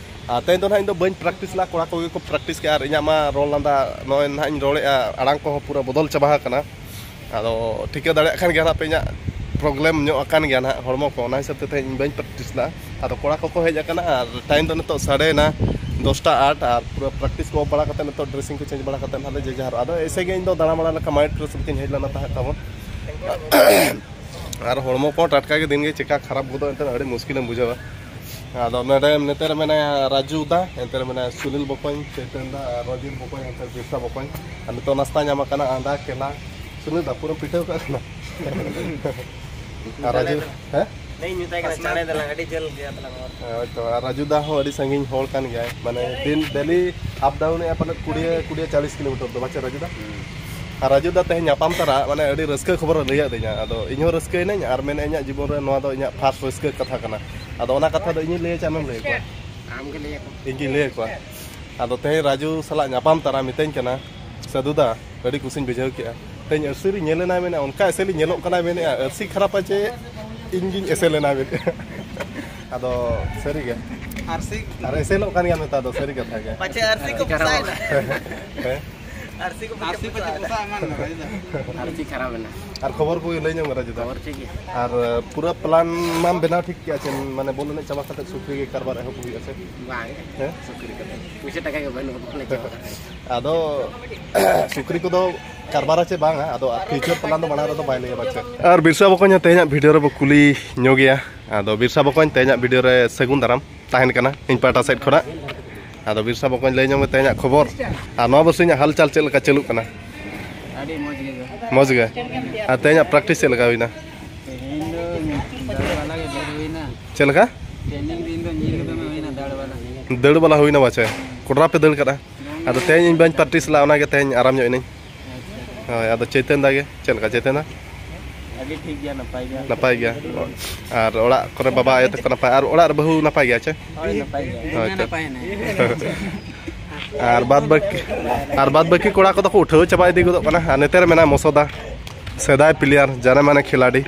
ᱟᱨ ᱛᱮᱦᱮᱧ ᱫᱚ ᱱᱟᱦᱟᱜ ᱤᱧ ᱫᱚ ᱵᱟᱹᱧ ᱯᱨᱮᱠᱴᱤᱥ ᱞᱮᱫᱼᱟ, ᱠᱚᱲᱟ ᱠᱚᱜᱮ ᱠᱚ ᱯᱨᱮᱠᱴᱤᱥ ᱠᱮᱫᱼᱟ᱾ ᱟᱨ ᱤᱧᱟᱹᱜ ᱢᱟ ᱨᱚᱲ ᱞᱟᱸᱫᱟ, ᱱᱚᱜᱼᱚᱭ ᱱᱟᱦᱟᱜ ᱤᱧ ᱨᱚᱲᱮᱫᱼᱟ, ᱟᱲᱟᱝ ᱠᱚᱦᱚᱸ ᱯᱩᱨᱟᱹ ᱵᱚᱫᱚᱞ ᱪᱟᱵᱟ ᱟᱠᱟᱱᱟ᱾ ᱟᱫᱚ ᱴᱷᱤᱠᱟᱹ ᱫᱟᱲᱮᱭᱟᱜ ᱠᱟᱱ ᱜᱮᱭᱟ ᱱᱟᱦᱟᱜ ᱯᱮ, ᱤᱧᱟᱹᱜ ᱯᱨᱚᱵᱞᱮᱢ ᱧᱚᱜ ᱟᱠᱟᱱ ᱜᱮᱭᱟ ᱱᱟᱦᱟᱜ ᱦᱚᱲᱢᱚ ᱠᱚ, ᱚᱱᱟ ᱦᱤᱥᱟᱹᱵ ᱛᱮ ᱛᱮᱦᱮᱧ ᱤᱧ ᱵᱟᱹᱧ ᱯᱨᱮᱠᱴᱤᱥ ᱞᱮᱫᱼᱟ᱾ ᱟᱫᱚ ᱠᱚᱲᱟ ᱠᱚᱠᱚ ᱦᱮᱡ ᱟᱠᱟᱱᱟ ᱟᱨ ᱴᱟᱭᱤᱢ ᱫᱚ ᱱᱤᱛᱚᱜ ᱥᱟᱰᱮᱭᱮᱱᱟ ᱫᱚᱥᱴᱟ ᱟᱴ, ᱟᱨ ᱯᱩᱨᱟᱹ ᱯᱨᱮᱠᱴᱤᱥ ᱠᱚ ᱚᱯᱷ ᱵᱟᱲᱟ ᱠᱟᱛᱮᱫ ᱱᱤᱛᱚᱜ ᱰᱨᱮᱥᱤᱝ ᱠᱚ ᱪᱮᱧᱡᱽ ᱵᱟᱲᱟ ᱠᱟᱛᱮᱫ ᱱᱟᱦᱟᱜ ᱞᱮ ᱡᱮ ᱡᱟᱦᱟᱨᱚᱜᱼᱟ᱾ ᱟᱫᱚ ᱮᱭᱥᱮ ᱜᱮ ᱤᱧ ᱫᱚ ᱫᱟᱬᱟ ᱵᱟᱲᱟ ᱞᱮᱠᱟ ᱢᱟᱭᱤᱱᱰ ᱯᱷᱨᱮᱥ ᱞᱮᱠᱟᱧ ᱦᱮᱡ ᱞᱮᱱᱟ ᱛᱟᱦᱮᱸᱫ ᱛᱟᱵᱚᱱ᱾ ᱟᱨ ᱦᱚᱲᱢᱚ ᱠᱚ ᱴᱟᱴᱠᱟ ᱜᱮ ᱫᱤᱱ ᱜᱮ ᱪᱮᱠᱟ ᱠᱷᱟᱨᱟᱯ ᱜᱚᱫᱚᱜ, ᱮᱱᱛᱮ ᱟᱹᱰᱤ ᱢᱩᱥᱠᱤᱞᱮᱢ ᱵᱩᱡᱷᱟᱹᱣᱟ᱾ ᱟᱫᱚ ᱱᱚᱰᱮ ᱱᱚᱛᱮ ᱨᱮ ᱢᱮᱱᱟᱭᱟ ᱨᱟᱡᱩ ᱫᱟ, ᱮᱱᱛᱮ ᱨᱮ ᱢᱮᱱᱟᱭᱟ ᱥᱩᱱᱤᱞ ᱵᱚᱠᱚᱧ, ᱪᱮᱛᱚᱱ ᱫᱟ ᱟᱨ ᱨᱚᱡᱤᱱ ᱵᱚᱠᱚᱧ, ᱮᱱᱛᱮ ᱵᱤᱨᱥᱟ ᱵᱚᱠᱚᱧ᱾ ᱟᱨ ᱱᱤᱛᱚᱜ ᱱᱟᱥᱛᱟ ᱧᱟᱢ ᱟᱠᱟᱱᱟ ᱟᱸᱰᱟ, ᱠᱮᱞᱟ᱾ ᱥᱩᱱᱤᱞ ᱫᱟ ᱯᱩᱨᱟᱹ ᱯᱤᱴᱷᱟᱹᱣ ᱠᱟᱜ ᱠᱟᱱᱟ᱾ ᱟᱨ ᱨᱟᱡᱩ, ᱦᱮᱸ? ᱞᱟᱹᱭ ᱢᱮᱛᱟᱭ ᱠᱟᱱᱟ, ᱪᱟᱬᱮ ᱫᱮᱞᱟ, ᱟᱹᱰᱤ ᱡᱷᱟᱹᱞ ᱜᱮᱭᱟ ᱛᱟᱞᱟᱝ ᱚᱲᱟᱜ᱾ ᱦᱮᱸ, ᱦᱳᱭ ᱛᱚ, ᱟᱨ ᱨᱟᱡᱩ ᱫᱟ ᱦᱚᱸ ᱟᱹᱰᱤ ᱥᱟᱺᱜᱤᱧ ᱦᱚᱲ ᱠᱟᱱ ᱜᱮᱭᱟᱭ, ᱢᱟᱱᱮ ᱫᱤᱱ ᱰᱮᱞᱤ ᱟᱯ ᱰᱟᱣᱩᱱ ᱮᱫᱼᱟ ᱯᱟᱞᱮᱫ ᱠᱩᱲᱤ, ᱠᱩᱲᱤ ᱪᱟᱞᱤᱥ ᱠᱤᱞᱳᱢᱤᱴᱟᱨ ᱫᱚ ᱵᱟᱪᱮ ᱨᱟᱡᱩ ᱫᱟ? ᱟᱨ ᱨᱟᱡᱩ ᱫᱟ ᱛᱮᱦᱮᱧ ᱧᱟᱯᱟᱢ ᱛᱟᱨᱟ, ᱢᱟᱱᱮ ᱟᱹᱰᱤ ᱨᱟᱹᱥᱠᱟᱹ ᱠᱷᱚᱵᱚᱨᱮ ᱞᱟᱹᱭ ᱟᱹᱫᱤᱧᱟ᱾ ᱟᱫᱚ ᱤᱧ ᱦᱚᱸ ᱨᱟᱹᱥᱠᱟᱹᱭᱮᱱᱟᱹᱧ ᱟᱨ ᱢᱮᱱᱮᱫ ᱤᱧᱟᱹᱜ ᱡᱤᱵᱚᱱ ᱨᱮ ᱱᱚᱣᱟ ᱫᱚ ᱤᱧᱟᱹᱜ ᱯᱷᱟᱥᱴ ᱨᱟᱹᱥᱠᱟᱹ ᱠᱟᱛᱷᱟ ᱠᱟᱱᱟ᱾ ᱟᱫᱚ ᱚᱱᱟ ᱠᱟᱛᱷᱟ ᱫᱚ ᱤᱧᱤᱧ ᱞᱟᱹᱭᱟ ᱪᱮ ᱟᱢᱮᱢ ᱞᱟᱹᱭ ᱟᱠᱚᱣᱟ? ᱟᱢ ᱜᱮ ᱞᱟᱹᱭ ᱟᱠᱚ᱾ ᱤᱧ ᱜᱤᱧ ᱞᱟᱹᱭ ᱟᱠᱚᱣᱟ᱾ ᱟᱫᱚ ᱛᱮᱦᱮᱧ ᱨᱟᱡᱩ ᱥᱟᱞᱟᱜ ᱧᱟᱯᱟᱢ ᱛᱟᱨᱟ ᱢᱤᱛᱟᱹᱧ ᱠᱟᱱᱟ, "ᱥᱟᱹᱫᱷᱩ ᱫᱟ, ᱟᱹᱰᱤ ᱠᱩᱥᱤᱧ ᱵᱩᱡᱷᱟᱹᱣ ᱠᱮᱜᱼᱟ᱾ ᱛᱮᱦᱮᱧ ᱟᱹᱨᱥᱤ ᱨᱮ ᱧᱮᱞ ᱮᱱᱟᱭ", ᱢᱮᱱᱮᱫᱼᱟ, ᱚᱱᱠᱟ ᱮᱥᱮᱞᱤᱧ ᱧᱮᱞᱚᱜ ᱠᱟᱱᱟᱭ, ᱢᱮᱱᱮᱫᱼᱟ, ᱟᱹᱨᱥᱤ ᱠᱷᱟᱨᱟᱯᱟ ᱪᱮ ᱤᱧ ᱜᱤᱧ ᱮᱥᱮᱞ ᱮᱱᱟ ᱢᱤᱫ᱾ ᱟᱫᱚ ᱥᱟᱹᱨᱤ ᱜᱮ᱾ ᱟᱨ ᱥᱤ ᱟᱨ ᱮᱥᱮᱞᱚᱜ ᱠᱟᱱ ᱜᱮᱭᱟ ᱱᱮᱛᱟᱨ ᱫᱚ, ᱥᱟᱹᱨᱤ ᱠᱟᱛᱷᱟ ᱜᱮ᱾ ᱯᱟᱪᱷᱮ ᱟᱨ ᱥᱤ ᱠᱚ ᱯᱚᱥᱟᱭᱮᱱᱟ᱾ ᱦᱮᱸ? ᱟᱨ ᱥᱤ ᱠᱚ ᱟᱨ ᱥᱤ ᱯᱟᱪᱷᱮ ᱯᱚᱥᱟᱭᱮᱱᱟ᱾ ᱟᱨ ᱥᱤ ᱠᱷᱟᱨᱟᱯ ᱮᱱᱟ᱾ ᱟᱨ ᱠᱷᱚᱵᱚᱨ ᱠᱚ ᱞᱟᱹᱭ ᱧᱚᱜ ᱢᱮ ᱡᱩᱫᱤ᱾ ᱠᱷᱚᱵᱚᱨ ᱴᱷᱤᱠ ᱜᱮᱭᱟ᱾ ᱟᱨ ᱯᱩᱨᱟᱹ ᱯᱞᱟᱱ ᱢᱟᱢ ᱵᱮᱱᱟᱣ ᱴᱷᱤᱠ ᱠᱮᱜᱼᱟ ᱪᱮ, ᱢᱟᱱᱮ ᱵᱚᱞ ᱮᱱᱮᱡ ᱪᱟᱵᱟ ᱠᱟᱛᱮ ᱥᱩᱠᱨᱤ ᱜᱮ ᱠᱟᱨᱵᱟᱨ ᱮᱦᱚᱵ ᱦᱩᱭᱩᱜᱼᱟ ᱥᱮ? ᱵᱟᱝ᱾ ᱦᱮᱸ? ᱥᱩᱠᱨᱤ ᱠᱟᱛᱮ ᱯᱩᱭᱥᱟᱹ ᱴᱟᱠᱟ ᱜᱮ ᱵᱟᱹᱱᱩᱜᱼᱟ, ᱵᱚᱞ ᱮᱱᱮᱡ ᱪᱟᱵᱟ ᱠᱟᱛᱮ᱾ ᱟᱫᱚ ᱥᱩᱠᱨᱤ ᱠᱚᱫᱚ ᱠᱟᱨᱵᱟᱨᱟ ᱪᱮ ᱵᱟᱝᱟ, ᱟᱫᱚ ᱯᱷᱤᱭᱩᱪᱟᱨ ᱯᱞᱟᱱ ᱫᱚ ᱢᱟᱲᱟᱝ ᱨᱮᱫᱚ ᱵᱟᱭ ᱞᱟᱹᱭᱟ ᱯᱟᱪᱮ᱾ ᱟᱨ ᱵᱤᱨᱥᱟ ᱵᱚᱠᱚᱧ ᱦᱚᱸ ᱛᱮᱦᱮᱧᱟᱜ ᱵᱷᱤᱰᱤᱭᱳ ᱨᱮᱵᱚ ᱠᱩᱞᱤ ᱧᱚᱜᱮᱭᱟ᱾ ᱟᱫᱚ ᱵᱤᱨᱥᱟ ᱵᱚᱠᱚᱧ, ᱛᱮᱦᱮᱧᱟᱜ ᱵᱷᱤᱰᱤᱭᱳ ᱨᱮ ᱥᱟᱹᱜᱩᱱ ᱫᱟᱨᱟᱢ ᱛᱟᱦᱮᱱ ᱠᱟᱱᱟ ᱤᱧ ᱯᱟᱦᱴᱟ ᱥᱮᱫ ᱠᱷᱚᱱᱟᱜ᱾ ᱟᱫᱚ ᱵᱤᱨᱥᱟ ᱵᱚᱠᱚᱧ, ᱞᱟᱹᱭ ᱧᱚᱜ ᱢᱮ ᱛᱮᱦᱮᱧᱟᱜ ᱠᱷᱚᱵᱚᱨ, ᱟᱨ ᱱᱚᱣᱟ ᱵᱟᱨᱥᱤᱧᱟᱜ ᱦᱟᱞᱪᱟᱞ ᱪᱮᱫ ᱞᱮᱠᱟ ᱪᱟᱹᱞᱩᱜ ᱠᱟᱱᱟ? ᱟᱹᱰᱤ ᱢᱚᱡᱽ ᱜᱮ ᱫᱚ᱾ ᱢᱚᱡᱽ ᱜᱮ? ᱟᱨ ᱛᱮᱦᱮᱧᱟᱜ ᱯᱨᱮᱠᱴᱤᱥ ᱪᱮᱫ ᱞᱮᱠᱟ ᱦᱩᱭᱱᱟ? ᱛᱮᱦᱮᱧ ᱫᱚ ᱫᱟᱹᱲ ᱵᱟᱞᱟ ᱜᱮ ᱰᱷᱮᱨ ᱦᱩᱭᱱᱟ᱾ ᱪᱮᱫ ᱞᱮᱠᱟ? ᱴᱨᱮᱱᱤᱝ ᱫᱤᱱ ᱫᱚ ᱧᱤᱨ ᱫᱚᱢᱮ ᱦᱩᱭᱱᱟ, ᱫᱟᱹᱲ ᱵᱟᱞᱟ᱾ ᱫᱟᱹᱲ ᱵᱟᱞᱟ ᱦᱩᱭᱱᱟ ᱯᱟᱪᱮ? ᱠᱚᱰᱨᱟ ᱯᱮ ᱫᱟᱹᱲ ᱠᱟᱫᱟ? ᱟᱫᱚ ᱛᱮᱦᱮᱧ ᱤᱧ ᱵᱟᱹᱧ ᱯᱨᱮᱠᱴᱤᱥ ᱞᱮᱫᱼᱟ, ᱚᱱᱟᱜᱮ ᱛᱮᱦᱮᱧ ᱟᱨᱟᱢ ᱧᱚᱜ ᱮᱱᱟᱹᱧ᱾ ᱟᱪᱪᱷᱟ᱾ ᱦᱳᱭ, ᱟᱫᱚ ᱪᱳᱭᱛᱚᱱ ᱫᱟ ᱜᱮ ᱪᱮᱫ ᱞᱮᱠᱟ? ᱪᱳᱭᱛᱚᱱ ᱫᱟ? ᱟᱹᱰᱤ ᱴᱷᱤᱠ ᱜᱮᱭᱟ, ᱱᱟᱯᱟᱭ ᱜᱮᱭᱟ᱾ ᱱᱟᱯᱟᱭ ᱜᱮᱭᱟ᱾ ᱟᱨ ᱚᱲᱟᱜ ᱠᱚᱨᱮ ᱵᱟᱵᱟ ᱟᱭᱳ ᱛᱟᱠᱚ ᱱᱟᱯᱟᱭ? ᱟᱨ ᱚᱲᱟᱜ ᱨᱮ ᱵᱟᱹᱦᱩ ᱱᱟᱯᱟᱭ ᱜᱮᱭᱟ ᱪᱮ? ᱦᱳᱭ, ᱱᱟᱯᱟᱭ ᱜᱮᱭᱟ᱾ ᱦᱳᱭ ᱛᱚ᱾ ᱱᱟᱯᱟᱭ ᱮᱱᱟᱭ᱾ ᱟᱨ ᱵᱟᱫ ᱵᱟᱹᱠᱤ, ᱟᱨ ᱵᱟᱫ ᱵᱟᱹᱠᱤ ᱠᱚᱲᱟ ᱠᱚᱫᱚ ᱠᱚ ᱩᱴᱷᱟᱹᱣ ᱪᱟᱵᱟ ᱤᱫᱤ ᱜᱚᱫᱚᱜ ᱠᱟᱱᱟ᱾ ᱟᱨ ᱱᱮᱛᱟᱨ ᱢᱮᱱᱟᱭ ᱢᱚᱥᱚᱫᱟ, ᱥᱮᱫᱟᱭ ᱯᱞᱮᱭᱟᱨ, ᱡᱟᱱᱮ ᱢᱟᱱᱮ ᱠᱷᱤᱞᱟᱲᱤ᱾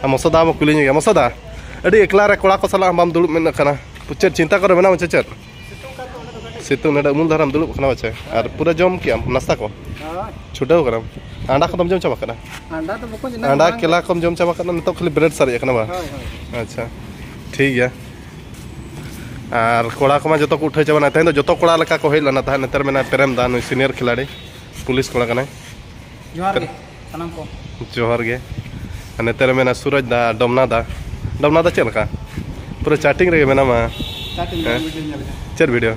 ᱟᱨ ᱢᱚᱥᱚᱫᱟ ᱵᱚ ᱠᱩᱞᱤ ᱧᱚᱜ ᱜᱮᱭᱟ᱾ ᱢᱚᱥᱚᱫᱟ, ᱟᱹᱰᱤ ᱮᱠᱞᱟ ᱨᱮ ᱠᱚᱲᱟ ᱠᱚ ᱥᱟᱞᱟᱜ ᱵᱟᱢ ᱫᱩᱲᱩᱵ ᱢᱮᱱ ᱠᱟᱱᱟ, ᱪᱮᱫ ᱪᱤᱱᱛᱟ ᱠᱚᱨᱮ ᱢᱮᱱᱟᱢᱟ ᱪᱮ ᱪᱮᱫ? ᱥᱤᱛᱩᱝ ᱱᱚᱰᱮ ᱩᱢᱩᱞ ᱫᱷᱟᱨᱟᱢ ᱫᱩᱲᱩᱵ ᱠᱟᱱᱟ ᱯᱟᱪᱮ? ᱟᱨ ᱯᱩᱨᱟᱹ ᱡᱚᱢ ᱠᱮᱜᱼᱟᱢ ᱱᱟᱥᱛᱟ ᱠᱚ? ᱦᱳᱭ᱾ ᱪᱷᱩᱴᱟᱹᱣ ᱠᱟᱱᱟᱢ? ᱟᱱᱰᱟ ᱠᱚᱫᱚᱢ ᱡᱚᱢ ᱪᱟᱵᱟ ᱠᱟᱫᱟ? ᱟᱱᱰᱟ ᱫᱚ ᱵᱟᱠᱚ ᱡᱚᱢᱟ, ᱟᱱᱰᱟ ᱵᱟᱝ ᱠᱮᱞᱟ ᱠᱚᱢ ᱡᱚᱢ ᱪᱟᱵᱟ ᱠᱟᱫᱟ? ᱱᱤᱛᱚᱜ ᱠᱷᱟᱹᱞᱤ ᱵᱨᱮᱰ ᱥᱟᱨᱮᱡ ᱟᱠᱟᱱᱟ ᱵᱟᱝ? ᱦᱳᱭ, ᱦᱳᱭ᱾ ᱟᱪᱪᱷᱟ, ᱴᱷᱤᱠ ᱜᱮᱭᱟ᱾ ᱟᱨ ᱠᱚᱲᱟ ᱠᱚᱢᱟ ᱡᱚᱛᱚ ᱠᱚ ᱩᱴᱷᱟᱹᱣ ᱪᱟᱵᱟᱱᱟ᱾ ᱛᱮᱦᱮᱧ ᱫᱚ ᱡᱚᱛᱚ ᱠᱚᱲᱟ ᱞᱮᱠᱟ ᱠᱚ ᱦᱮᱡ ᱞᱮᱱᱟ ᱛᱟᱦᱮᱸᱫ᱾ ᱱᱮᱛᱟᱨ ᱢᱮᱱᱟᱭ ᱯᱨᱮᱢ ᱫᱟ, ᱱᱩᱭ ᱥᱤᱱᱤᱭᱟᱨ ᱠᱷᱤᱞᱟᱲᱤ, ᱯᱩᱞᱤᱥ ᱠᱚᱲᱟ ᱠᱟᱱᱟᱭ᱾ ᱡᱚᱦᱟᱨ ᱜᱮ ᱥᱟᱱᱟᱢ ᱠᱚ᱾ ᱡᱚᱦᱟᱨ ᱜᱮ᱾ ᱟᱨ ᱱᱚᱛᱮ ᱨᱮ ᱢᱮᱱᱟᱜᱼᱟ ᱥᱩᱨᱚᱡᱽ ᱫᱟ, ᱰᱚᱢᱱᱟ ᱫᱟ᱾ ᱰᱚᱢᱱᱟ ᱫᱟ ᱪᱮᱫ ᱞᱮᱠᱟ? ᱯᱩᱨᱟᱹ ᱪᱟᱴᱤᱝ ᱨᱮᱜᱮ ᱢᱮᱱᱟᱢᱟ᱾ ᱪᱟᱴᱤᱝ ᱦᱮᱸ? ᱨᱮ ᱵᱷᱤᱰᱤᱭᱳ ᱧᱮᱞ ᱠᱟᱜ᱾ ᱪᱮᱫ ᱵᱷᱤᱰᱤᱭᱳ?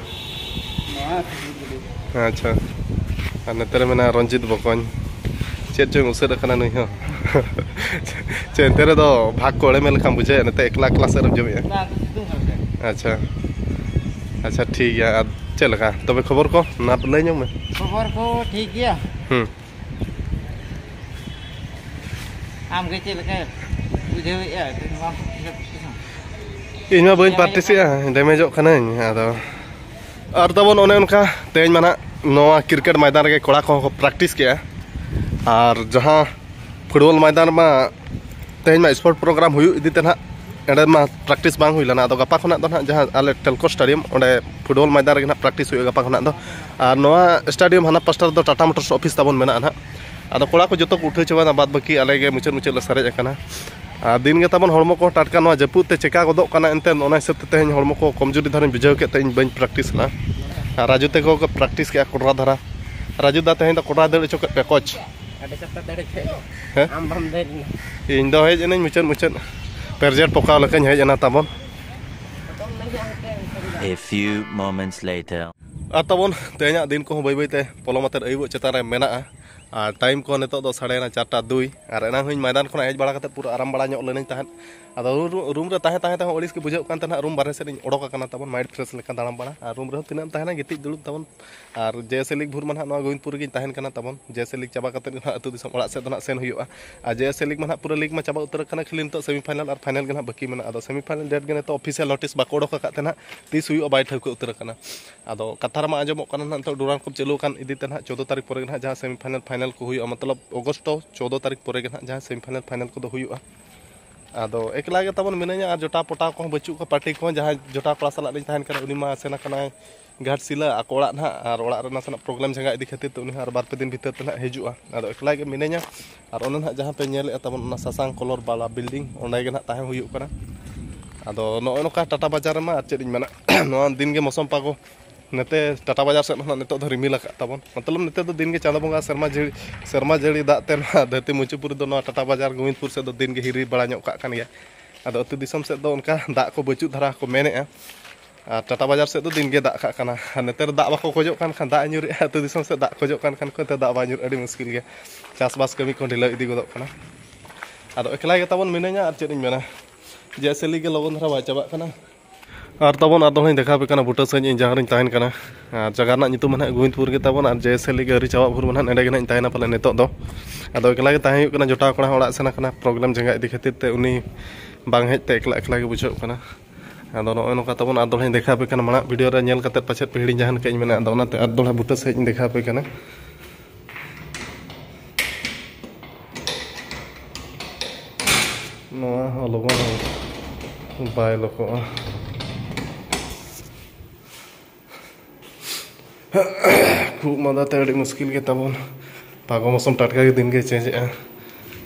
ᱱᱚᱣᱟ Facebook ᱵᱷᱤᱰᱤᱭᱳ᱾ ᱟᱪᱪᱷᱟ᱾ ᱟᱨ ᱱᱚᱛᱮ ᱨᱮ ᱢᱮᱱᱟᱜᱼᱟ ᱨᱚᱧᱡᱤᱛ ᱵᱚᱠᱚᱧ᱾ ᱪᱮᱫ ᱪᱚᱝ ᱩᱥᱟᱹᱫ ᱟᱠᱟᱱᱟ ᱱᱩᱭ ᱦᱚᱸ᱾ ᱪᱮᱫ ᱮᱱᱛᱮ ᱨᱮᱫᱚ ᱵᱷᱟᱜᱽ ᱠᱚ ᱮᱲᱮᱢᱮ ᱞᱮᱠᱟᱢ ᱵᱩᱡᱷᱟᱹᱣᱮᱫᱼᱟ, ᱱᱚᱛᱮ ᱮᱠᱞᱟ ᱮᱠᱞᱟ ᱥᱮᱫ ᱨᱮᱢ ᱡᱚᱢᱮᱫᱼᱟ᱾ ᱵᱟᱝ, ᱥᱤᱛᱩᱝ ᱠᱟᱱᱟ ᱥᱮ᱾ ᱟᱪᱪᱷᱟ᱾ ᱟᱪᱪᱷᱟ, ᱴᱷᱤᱠ ᱜᱮᱭᱟ᱾ ᱟᱨ ᱪᱮᱫ ᱞᱮᱠᱟ ᱛᱚᱵᱮ ᱠᱷᱚᱵᱚᱨ ᱠᱚ? ᱱᱟ ᱞᱟᱹᱭ ᱧᱚᱜ ᱢᱮ᱾ ᱠᱷᱚᱵᱚᱨ ᱠᱚ ᱴᱷᱤᱠ ᱜᱮᱭᱟ᱾ ᱦᱩᱸ᱾ ᱟᱢ ᱜᱮ ᱪᱮᱫ ᱞᱮᱠᱟ ᱵᱩᱡᱷᱟᱹᱣᱮᱫᱼᱟ? ᱤᱧ ᱢᱟ ᱵᱟᱹᱧ ᱯᱨᱮᱠᱴᱤᱥᱮᱜᱼᱟ, ᱰᱮᱢᱮᱡᱚᱜ ᱠᱟᱹᱱᱟᱹᱧ᱾ ᱟᱫᱚ ᱟᱨ ᱛᱟᱵᱚᱱ ᱚᱱᱮ ᱚᱱᱠᱟ ᱛᱮᱦᱮᱧ ᱢᱟ ᱱᱟᱜ ᱱᱚᱣᱟ ᱠᱨᱤᱠᱮᱴ ᱢᱚᱭᱫᱟᱱ ᱨᱮᱜᱮ ᱠᱚᱲᱟ ᱠᱚᱦᱚᱸ ᱠᱚ ᱯᱨᱮᱠᱴᱤᱥ ᱠᱮᱜᱼᱟ᱾ ᱟᱨ ᱡᱟᱦᱟᱸ ᱯᱷᱩᱴᱵᱚᱞ ᱢᱚᱭᱫᱟᱱ ᱨᱮᱢᱟ ᱛᱮᱦᱮᱧ ᱢᱟ ᱥᱯᱳᱨᱴ ᱯᱨᱳᱜᱨᱟᱢ ᱦᱩᱭᱩᱜ ᱤᱫᱤ ᱛᱮ ᱱᱟᱦᱟᱜ ᱮᱸᱰᱮ ᱢᱟ ᱯᱨᱮᱠᱴᱤᱥ ᱵᱟᱝ ᱦᱩᱭ ᱞᱮᱱᱟ᱾ ᱟᱫᱚ ᱜᱟᱯᱟ ᱠᱷᱚᱱᱟᱜ ᱫᱚ ᱱᱟᱦᱟᱜ ᱡᱟᱦᱟᱸ ᱟᱞᱮ ᱴᱮᱞᱠᱳ ᱥᱴᱮᱰᱤᱭᱟᱢ, ᱚᱸᱰᱮ ᱯᱷᱩᱴᱵᱚᱞ ᱢᱚᱭᱫᱟᱱ ᱨᱮᱜᱮ ᱱᱟᱦᱟᱜ ᱯᱨᱮᱠᱴᱤᱥ ᱦᱩᱭᱩᱜᱼᱟ ᱜᱟᱯᱟ ᱠᱷᱚᱱᱟᱜ ᱫᱚ᱾ ᱟᱨ ᱱᱚᱣᱟ ᱥᱴᱮᱰᱤᱭᱟᱢ ᱦᱟᱱᱟ ᱯᱟᱥᱴᱟ ᱨᱮᱫᱚ ᱴᱟᱴᱟ ᱢᱳᱴᱚᱨᱥ ᱚᱯᱷᱤᱥ ᱛᱟᱵᱚᱱ ᱢᱮᱱᱟᱜᱼᱟ ᱱᱟᱦᱟᱜ᱾ ᱟᱫᱚ ᱠᱚᱲᱟ ᱠᱚ ᱡᱚᱛᱚ ᱠᱚ ᱩᱴᱷᱟᱹᱣ ᱪᱟᱵᱟᱭᱮᱱᱟ, ᱵᱟᱫ ᱵᱟᱹᱠᱤ ᱟᱞᱮ ᱜᱮ ᱢᱩᱪᱟᱹᱫ ᱢᱩᱪᱟᱹᱫ ᱞᱮ ᱥᱟᱨᱮᱡ ᱟᱠᱟᱱᱟ᱾ ᱟᱨ ᱫᱤᱱ ᱜᱮ ᱛᱟᱵᱚᱱ ᱦᱚᱲᱢᱚ ᱠᱚ ᱴᱟᱴᱠᱟ ᱱᱚᱣᱟ ᱡᱟᱹᱯᱩᱫ ᱛᱮ ᱪᱮᱠᱟ ᱜᱚᱫᱚᱜ ᱠᱟᱱᱟ, ᱮᱱᱛᱮ ᱚᱱᱟ ᱦᱤᱥᱟᱹᱵ ᱛᱮ ᱛᱮᱦᱮᱧ ᱦᱚᱲᱢᱚ ᱠᱚ ᱠᱚᱢᱡᱩᱨᱤ ᱫᱷᱟᱨᱟᱧ ᱵᱩᱡᱷᱟᱹᱣ ᱠᱮᱫ ᱛᱮ ᱤᱧ ᱵᱟᱹᱧ ᱯᱨᱮᱠᱴᱤᱥ ᱞᱮᱫᱼᱟ᱾ ᱟᱨ ᱨᱟᱡᱩ ᱛᱮᱠᱚ ᱠᱚ ᱯᱨᱮᱠᱴᱤᱥ ᱠᱮᱫᱼᱟ ᱠᱚᱰᱨᱟ ᱫᱷᱟᱨᱟ᱾ ᱨᱟᱡᱩ ᱫᱟ, ᱛᱮᱦᱮᱧ ᱫᱚ ᱠᱚᱰᱨᱟ ᱫᱟᱹᱲ ᱦᱚᱪᱚ ᱠᱮᱫ ᱯᱮ ᱠᱳᱪ᱾ ᱟᱹᱰᱤ ᱥᱚᱠᱛᱚ ᱫᱟᱹᱲ ᱠᱮᱫ᱾ ᱦᱮᱸ? ᱟᱢ ᱵᱟᱢ ᱫᱟᱹᱲ ᱞᱮᱱᱟ᱾ ᱤᱧ ᱫᱚ ᱦᱮᱡ ᱮᱱᱟᱹᱧ ᱢᱩᱪᱟᱹᱫ ᱢᱩᱪᱟᱹᱫ, ᱯᱮᱨᱡᱮᱴ ᱯᱚᱠᱟᱣ ᱞᱮᱠᱟᱧ ᱦᱮᱡ ᱮᱱᱟ ᱛᱟᱵᱚᱱ᱾ A few moments later. ᱟᱨ ᱛᱟᱵᱚᱱ ᱛᱮᱦᱮᱧᱟᱜ ᱫᱤᱱ ᱠᱚᱦᱚᱸ ᱵᱟᱹᱭ ᱵᱟᱹᱭ ᱛᱮ ᱯᱚᱞᱚᱢ ᱟᱛᱮᱫ ᱟᱹᱭᱩᱵᱚᱜ ᱪᱮᱛᱟᱱ ᱨᱮ ᱢᱮᱱᱟᱜᱼᱟ᱾ ᱟᱨ ᱴᱟᱭᱤᱢ ᱠᱚ ᱱᱤᱛᱚᱜ ᱫᱚ ᱥᱟᱲᱮ ᱪᱟᱨᱴᱟ ᱫᱩᱭ᱾ ᱟᱨ ᱮᱱᱟᱝ ᱦᱚᱸ ᱤᱧ ᱢᱚᱭᱫᱟᱱ ᱠᱷᱚᱱᱟᱜ ᱦᱮᱡ ᱵᱟᱲᱟ ᱠᱟᱛᱮᱫ ᱯᱩᱨᱟᱹ ᱟᱨᱟᱢ ᱵᱟᱲᱟ ᱧᱚᱜ ᱞᱮᱱᱟᱹᱧ ᱛᱟᱦᱮᱸᱫ᱾ ᱟᱫᱚ ᱨᱩ-, ᱨᱩᱢ ᱨᱮ ᱛᱟᱦᱮᱸ ᱛᱟᱦᱮᱸ ᱛᱮᱦᱚᱸ ᱟᱹᱲᱤᱥ ᱜᱮ ᱵᱩᱡᱷᱟᱹᱜ ᱠᱟᱱ ᱛᱟᱦᱮᱱᱟ᱾ ᱨᱩᱢ ᱵᱟᱨᱦᱮ ᱥᱮᱫ ᱤᱧ ᱚᱰᱚᱠ ᱟᱠᱟᱱᱟ ᱛᱟᱵᱚᱱ, ᱢᱟᱭᱤᱱᱰ ᱯᱷᱨᱮᱥ ᱞᱮᱠᱟ ᱫᱟᱬᱟᱱ ᱵᱟᱲᱟ᱾ ᱟᱨ ᱨᱩᱢ ᱨᱮᱦᱚᱸ ᱛᱤᱱᱟᱹᱜ ᱮᱢ ᱛᱟᱦᱮᱱᱟ, ᱜᱤᱛᱤᱡ ᱫᱩᱲᱩᱵ ᱛᱟᱵᱚᱱ᱾ ᱟᱨ ᱡᱮ ᱮᱥ ᱮ ᱞᱤᱜᱽ ᱵᱷᱳᱨ ᱢᱟ ᱱᱟᱦᱟᱜ ᱱᱚᱣᱟ ᱜᱳᱵᱤᱱᱫᱯᱩᱨ ᱨᱮᱜᱮᱧ ᱛᱟᱦᱮᱱ ᱠᱟᱱᱟ ᱛᱟᱵᱚᱱ᱾ ᱡᱮ ᱮᱥ ᱮ ᱞᱤᱜᱽ ᱪᱟᱵᱟ ᱠᱟᱛᱮᱫ ᱜᱮ ᱱᱟᱦᱟᱜ ᱟᱹᱛᱩ ᱫᱤᱥᱚᱢ ᱚᱲᱟᱜ ᱥᱮᱫ ᱫᱚ ᱱᱟᱦᱟᱜ ᱥᱮᱱ ᱦᱩᱭᱩᱜᱼᱟ᱾ ᱟᱨ ᱡᱮ ᱮᱥ ᱮ ᱞᱤᱜᱽ ᱢᱟ ᱱᱟᱦᱟᱜ ᱯᱩᱨᱟᱹ ᱞᱤᱜᱽ ᱢᱟ ᱪᱟᱵᱟ ᱩᱛᱟᱹᱨ ᱟᱠᱟᱱᱟ, ᱠᱷᱟᱹᱞᱤ ᱱᱤᱛᱚᱜ ᱥᱮᱢᱤ ᱯᱷᱟᱭᱱᱟᱞ ᱟᱨ ᱯᱷᱟᱭᱱᱟᱞ ᱜᱮ ᱱᱟᱦᱟᱜ ᱵᱟᱹᱠᱤ ᱢᱮᱱᱟᱜᱼᱟ᱾ ᱟᱫᱚ ᱥᱮᱢᱤ ᱯᱷᱟᱭᱱᱟᱞ ᱰᱮᱴ ᱜᱮ ᱱᱤᱛᱚᱜ ᱚᱯᱷᱤᱥᱤᱭᱟᱞ ᱱᱳᱴᱤᱥ ᱵᱟᱠᱚ ᱚᱰᱚᱠ ᱟᱠᱟᱫ ᱛᱮ ᱱᱟᱦᱟᱜ ᱛᱤᱥ ᱦᱩᱭᱩᱜᱼᱟ ᱵᱟᱭ ᱴᱷᱟᱹᱣᱠᱟᱹ ᱩᱛᱟᱹᱨ ᱟᱠᱟᱱᱟ᱾ ᱟᱫᱚ ᱠᱟᱛᱷᱟ ᱨᱮᱢᱟ ᱟᱸᱡᱚᱢᱚᱜ ᱠᱟᱱᱟ ᱱᱟᱦᱟᱜ ᱱᱤᱛᱚᱜ ᱰᱩᱨᱟᱱᱰ ᱠᱟᱯ ᱪᱟᱹᱞᱩ ᱟᱠᱟᱱ ᱤᱫᱤ ᱛᱮ ᱱᱟᱦᱟᱜ ᱪᱳᱫᱽᱫᱳ ᱛᱟᱹᱨᱤᱠᱷ ᱯᱚᱨᱮ ᱜᱮ ᱱᱟᱦᱟᱜ ᱡᱟᱦᱟᱸ ᱥᱮᱢᱤ ᱯᱷᱟᱭᱱᱟᱞ ᱯᱷᱟᱭᱱᱟᱞ ᱠᱚ ᱦᱩᱭᱩᱜᱼᱟ, ᱢᱚᱛᱞᱚᱵ ᱚᱜᱚᱥᱴ ᱪᱳᱫᱽᱫᱳ ᱛᱟᱹᱨᱤᱠᱷ ᱯᱚᱨᱮ ᱜᱮ ᱱᱟᱦᱟᱜ ᱡᱟᱦᱟᱸ ᱥᱮᱢᱤ ᱯᱷᱟᱭᱱᱟᱞ ᱯᱷᱟᱭᱱᱟᱞ ᱠᱚᱫᱚ ᱦᱩᱭᱩᱜᱼᱟ᱾ ᱟᱫᱚ ᱮᱠᱞᱟ ᱜᱮ ᱛᱟᱵᱚᱱ ᱢᱤᱱᱟᱹᱧᱟ ᱟᱨ ᱡᱚᱴᱟᱣ ᱯᱚᱴᱟᱣ ᱠᱚᱦᱚᱸ ᱵᱟᱹᱪᱩᱜ ᱠᱚᱣᱟ, ᱯᱟᱨᱴᱤ ᱠᱚᱦᱚᱸ᱾ ᱡᱟᱦᱟᱸᱭ ᱡᱚᱴᱟᱣ ᱠᱚᱲᱟ ᱥᱟᱞᱟᱜ ᱞᱤᱧ ᱛᱟᱦᱮᱱ ᱠᱟᱱᱟ, ᱩᱱᱤ ᱢᱟ ᱥᱮᱱ ᱟᱠᱟᱱᱟᱭ ᱜᱷᱟᱴᱥᱤᱞᱟᱹ ᱟᱠᱚ ᱚᱲᱟᱜ ᱱᱟᱦᱟᱜ, ᱟᱨ ᱚᱲᱟᱜ ᱨᱮ ᱱᱟᱥᱮᱱᱟᱜ ᱯᱨᱚᱵᱞᱮᱢ ᱡᱟᱸᱜᱟ ᱤᱫᱤ ᱠᱷᱟᱹᱛᱤᱨ ᱛᱮ ᱩᱱᱤ ᱦᱚᱸ ᱟᱨ ᱵᱟᱨ ᱯᱮ ᱫᱤᱱ ᱵᱷᱤᱛᱟᱹᱨ ᱛᱮ ᱱᱟᱦᱟᱜ ᱦᱤᱡᱩᱜᱼᱟ᱾ ᱟᱫᱚ ᱮᱠᱞᱟ ᱜᱮ ᱢᱤᱱᱟᱹᱧᱟ᱾ ᱟᱨ ᱚᱱᱟ ᱱᱟᱦᱟᱜ ᱡᱟᱦᱟᱸ ᱯᱮ ᱧᱮᱞᱮᱫᱼᱟ ᱛᱟᱵᱚᱱ, ᱚᱱᱟ ᱥᱟᱥᱟᱝ ᱠᱚᱞᱚᱨ ᱵᱟᱞᱟ ᱵᱤᱞᱰᱤᱝ, ᱚᱸᱰᱮ ᱜᱮ ᱱᱟᱦᱟᱜ ᱛᱟᱦᱮᱸ ᱦᱩᱭᱩᱜ ᱠᱟᱱᱟ᱾ ᱟᱫᱚ ᱱᱚᱜᱼᱚᱭ ᱱᱚᱝᱠᱟ ᱴᱟᱴᱟ ᱵᱟᱡᱟᱨ ᱨᱮᱢᱟ ᱟᱨ ᱪᱮᱫ ᱤᱧ ᱢᱮᱱᱟ, ᱱᱚᱣᱟ ᱫᱤᱱ ᱜᱮ ᱢᱳᱥᱚᱢ ᱯᱟᱜᱚ ᱱᱚᱛᱮ ᱴᱟᱴᱟ ᱵᱟᱡᱟᱨ ᱥᱮᱫ ᱦᱚᱸ ᱱᱤᱛᱚᱜ ᱫᱚ ᱨᱤᱢᱤᱞ ᱟᱠᱟᱫ ᱛᱟᱵᱚᱱ, ᱢᱚᱛᱞᱚᱵ ᱱᱤᱛᱚᱜ ᱫᱚ ᱫᱤᱱ ᱜᱮ ᱪᱟᱸᱫᱳ ᱵᱚᱸᱜᱟ ᱥᱮᱨᱢᱟ ᱡᱟᱹᱲᱤ, ᱥᱮᱨᱢᱟ ᱡᱟᱹᱲᱤ ᱫᱟᱜ ᱛᱮ ᱱᱚᱣᱟ ᱫᱷᱟᱹᱨᱛᱤ ᱢᱩᱪᱩᱯᱩᱨᱤ ᱫᱚ ᱱᱚᱣᱟ ᱴᱟᱴᱟ ᱵᱟᱡᱟᱨ ᱜᱳᱵᱤᱱᱫᱯᱩᱨ ᱥᱮᱫ ᱫᱚ ᱫᱤᱱ ᱜᱮ ᱦᱤᱨᱤ ᱵᱟᱲᱟ ᱧᱚᱜ ᱠᱟᱜ ᱠᱟᱱ ᱜᱮᱭᱟ᱾ ᱟᱫᱚ ᱟᱹᱛᱩ ᱫᱤᱥᱚᱢ ᱥᱮᱫ ᱫᱚ ᱚᱱᱠᱟ ᱫᱟᱜ ᱠᱚ ᱵᱟᱹᱪᱩᱜ ᱫᱷᱟᱨᱟ ᱠᱚ ᱢᱮᱱᱮᱫᱼᱟ᱾ ᱟᱨ ᱴᱟᱴᱟ ᱵᱟᱡᱟᱨ ᱥᱮᱫ ᱫᱚ ᱫᱤᱱ ᱜᱮ ᱫᱟᱜ ᱠᱟᱜ ᱠᱟᱱᱟ᱾ ᱟᱨ ᱱᱮᱛᱟᱨ ᱫᱟᱜ ᱵᱟᱠᱚ ᱠᱷᱚᱡᱚᱜ ᱠᱟᱱ ᱠᱷᱟᱱ ᱫᱟᱜ ᱮ ᱧᱩᱨᱮᱜᱼᱟ, ᱟᱹᱛᱩ ᱫᱤᱥᱚᱢ ᱥᱮᱫ ᱫᱟᱜ ᱠᱷᱚᱡᱚᱜ ᱠᱟᱱ ᱠᱷᱟᱱ ᱠᱚ ᱱᱮᱛᱟᱨ ᱫᱟᱜ ᱵᱟᱭ ᱧᱩᱨ, ᱟᱹᱰᱤ ᱢᱩᱥᱠᱤᱞ ᱜᱮᱭᱟ᱾ ᱪᱟᱥᱵᱟᱥ ᱠᱟᱹᱢᱤ ᱠᱚ ᱰᱷᱤᱞᱟᱹᱣ ᱤᱫᱤ ᱜᱚᱫᱚᱜ ᱠᱟᱱᱟ᱾ ᱟᱫᱚ ᱮᱠᱞᱟ ᱜᱮ ᱛᱟᱵᱚᱱ ᱢᱤᱱᱟᱹᱧᱟ, ᱟᱨ ᱪᱮᱫ ᱤᱧ ᱢᱮᱱᱟ, ᱡᱮ ᱮᱥ ᱮ ᱞᱤᱜᱽ ᱜᱮ ᱞᱚᱜᱚᱱ ᱫᱷᱟᱨᱟ ᱵᱟᱭ ᱪᱟᱵᱟᱜ ᱠᱟᱱᱟ᱾ ᱟᱨ ᱛᱟᱵᱚᱱ ᱟᱫᱚ ᱦᱚᱸᱧ ᱫᱮᱠᱷᱟᱣ ᱟᱯᱮ ᱠᱟᱱᱟ ᱵᱩᱴᱟᱹ ᱥᱟᱺᱦᱤᱡ ᱤᱧ ᱡᱟᱦᱟᱸ ᱨᱤᱧ ᱛᱟᱦᱮᱱ ᱠᱟᱱᱟ᱾ ᱟᱨ ᱡᱟᱭᱜᱟ ᱨᱮᱱᱟᱜ ᱧᱩᱛᱩᱢ ᱢᱟ ᱱᱟᱦᱟᱜ ᱜᱳᱵᱤᱱᱫᱯᱩᱨ ᱜᱮ ᱛᱟᱵᱚᱱ, ᱟᱨ ᱡᱮ ᱮᱥ ᱮ ᱞᱤᱜᱽ ᱟᱹᱣᱨᱤ ᱪᱟᱵᱟᱜ ᱵᱷᱳᱨ ᱢᱟ ᱱᱟᱦᱟᱜ ᱱᱚᱸᱰᱮ ᱜᱮ ᱱᱟᱦᱟᱜ ᱤᱧ ᱛᱟᱦᱮᱱᱟ ᱯᱟᱞᱮ ᱱᱤᱛᱚᱜ ᱫᱚ᱾ ᱟᱫᱚ ᱮᱠᱞᱟ ᱜᱮ ᱛᱟᱦᱮᱸ ᱦᱩᱭᱩᱜ ᱠᱟᱱᱟ, ᱡᱚᱴᱟᱣ ᱠᱚᱲᱟ ᱦᱚᱸ ᱚᱲᱟᱜ ᱥᱮᱱ ᱟᱠᱟᱱᱟ, ᱯᱨᱚᱵᱞᱮᱢ ᱡᱟᱸᱜᱟ ᱤᱫᱤ ᱠᱷᱟᱹᱛᱤᱨ ᱛᱮ ᱩᱱᱤ ᱵᱟᱝ ᱦᱮᱡ ᱛᱮ ᱮᱠᱞᱟ ᱮᱠᱞᱟ ᱜᱮ ᱵᱩᱡᱷᱟᱹᱜ ᱠᱟᱱᱟ᱾ ᱟᱫᱚ ᱱᱚᱜᱼᱚᱭ ᱱᱚᱝᱠᱟ ᱛᱟᱵᱚᱱ ᱟᱨ ᱫᱚᱲᱦᱟᱧ ᱫᱮᱠᱷᱟᱣ ᱟᱯᱮ ᱠᱟᱱᱟ, ᱢᱟᱲᱟᱝ ᱵᱷᱤᱰᱤᱭᱳ ᱨᱮ ᱧᱮᱞ ᱠᱟᱛᱮᱫ ᱯᱟᱪᱮᱫ ᱯᱮ ᱦᱤᱲᱤᱧ ᱡᱟᱦᱟᱸ ᱞᱮᱠᱟ ᱤᱧ ᱢᱮᱱᱟ, ᱟᱫᱚ ᱚᱱᱟᱛᱮ ᱟᱨ ᱫᱚᱲᱦᱟ ᱵᱩᱴᱟᱹ ᱥᱟᱺᱦᱤᱡ ᱤᱧ ᱫᱮᱠᱷᱟᱣ ᱟᱯᱮ ᱠᱟᱱᱟ᱾ ᱱᱚᱣᱟ ᱦᱚᱸ ᱞᱚᱜᱚᱱ ᱦᱚᱸ ᱵᱟᱭ ᱞᱚᱠᱚᱜᱼᱟ᱾ ᱠᱷᱩᱜ ᱢᱟᱸᱫᱟ ᱛᱮ ᱟᱹᱰᱤ ᱢᱩᱥᱠᱤᱞ ᱜᱮ ᱛᱟᱵᱚᱱ᱾ ᱯᱷᱟᱹᱜᱩᱱ ᱢᱳᱥᱚᱢ ᱴᱟᱴᱠᱟ ᱜᱮ ᱫᱤᱱ ᱜᱮ ᱪᱮᱧᱡᱽ ᱮᱜᱼᱟ᱾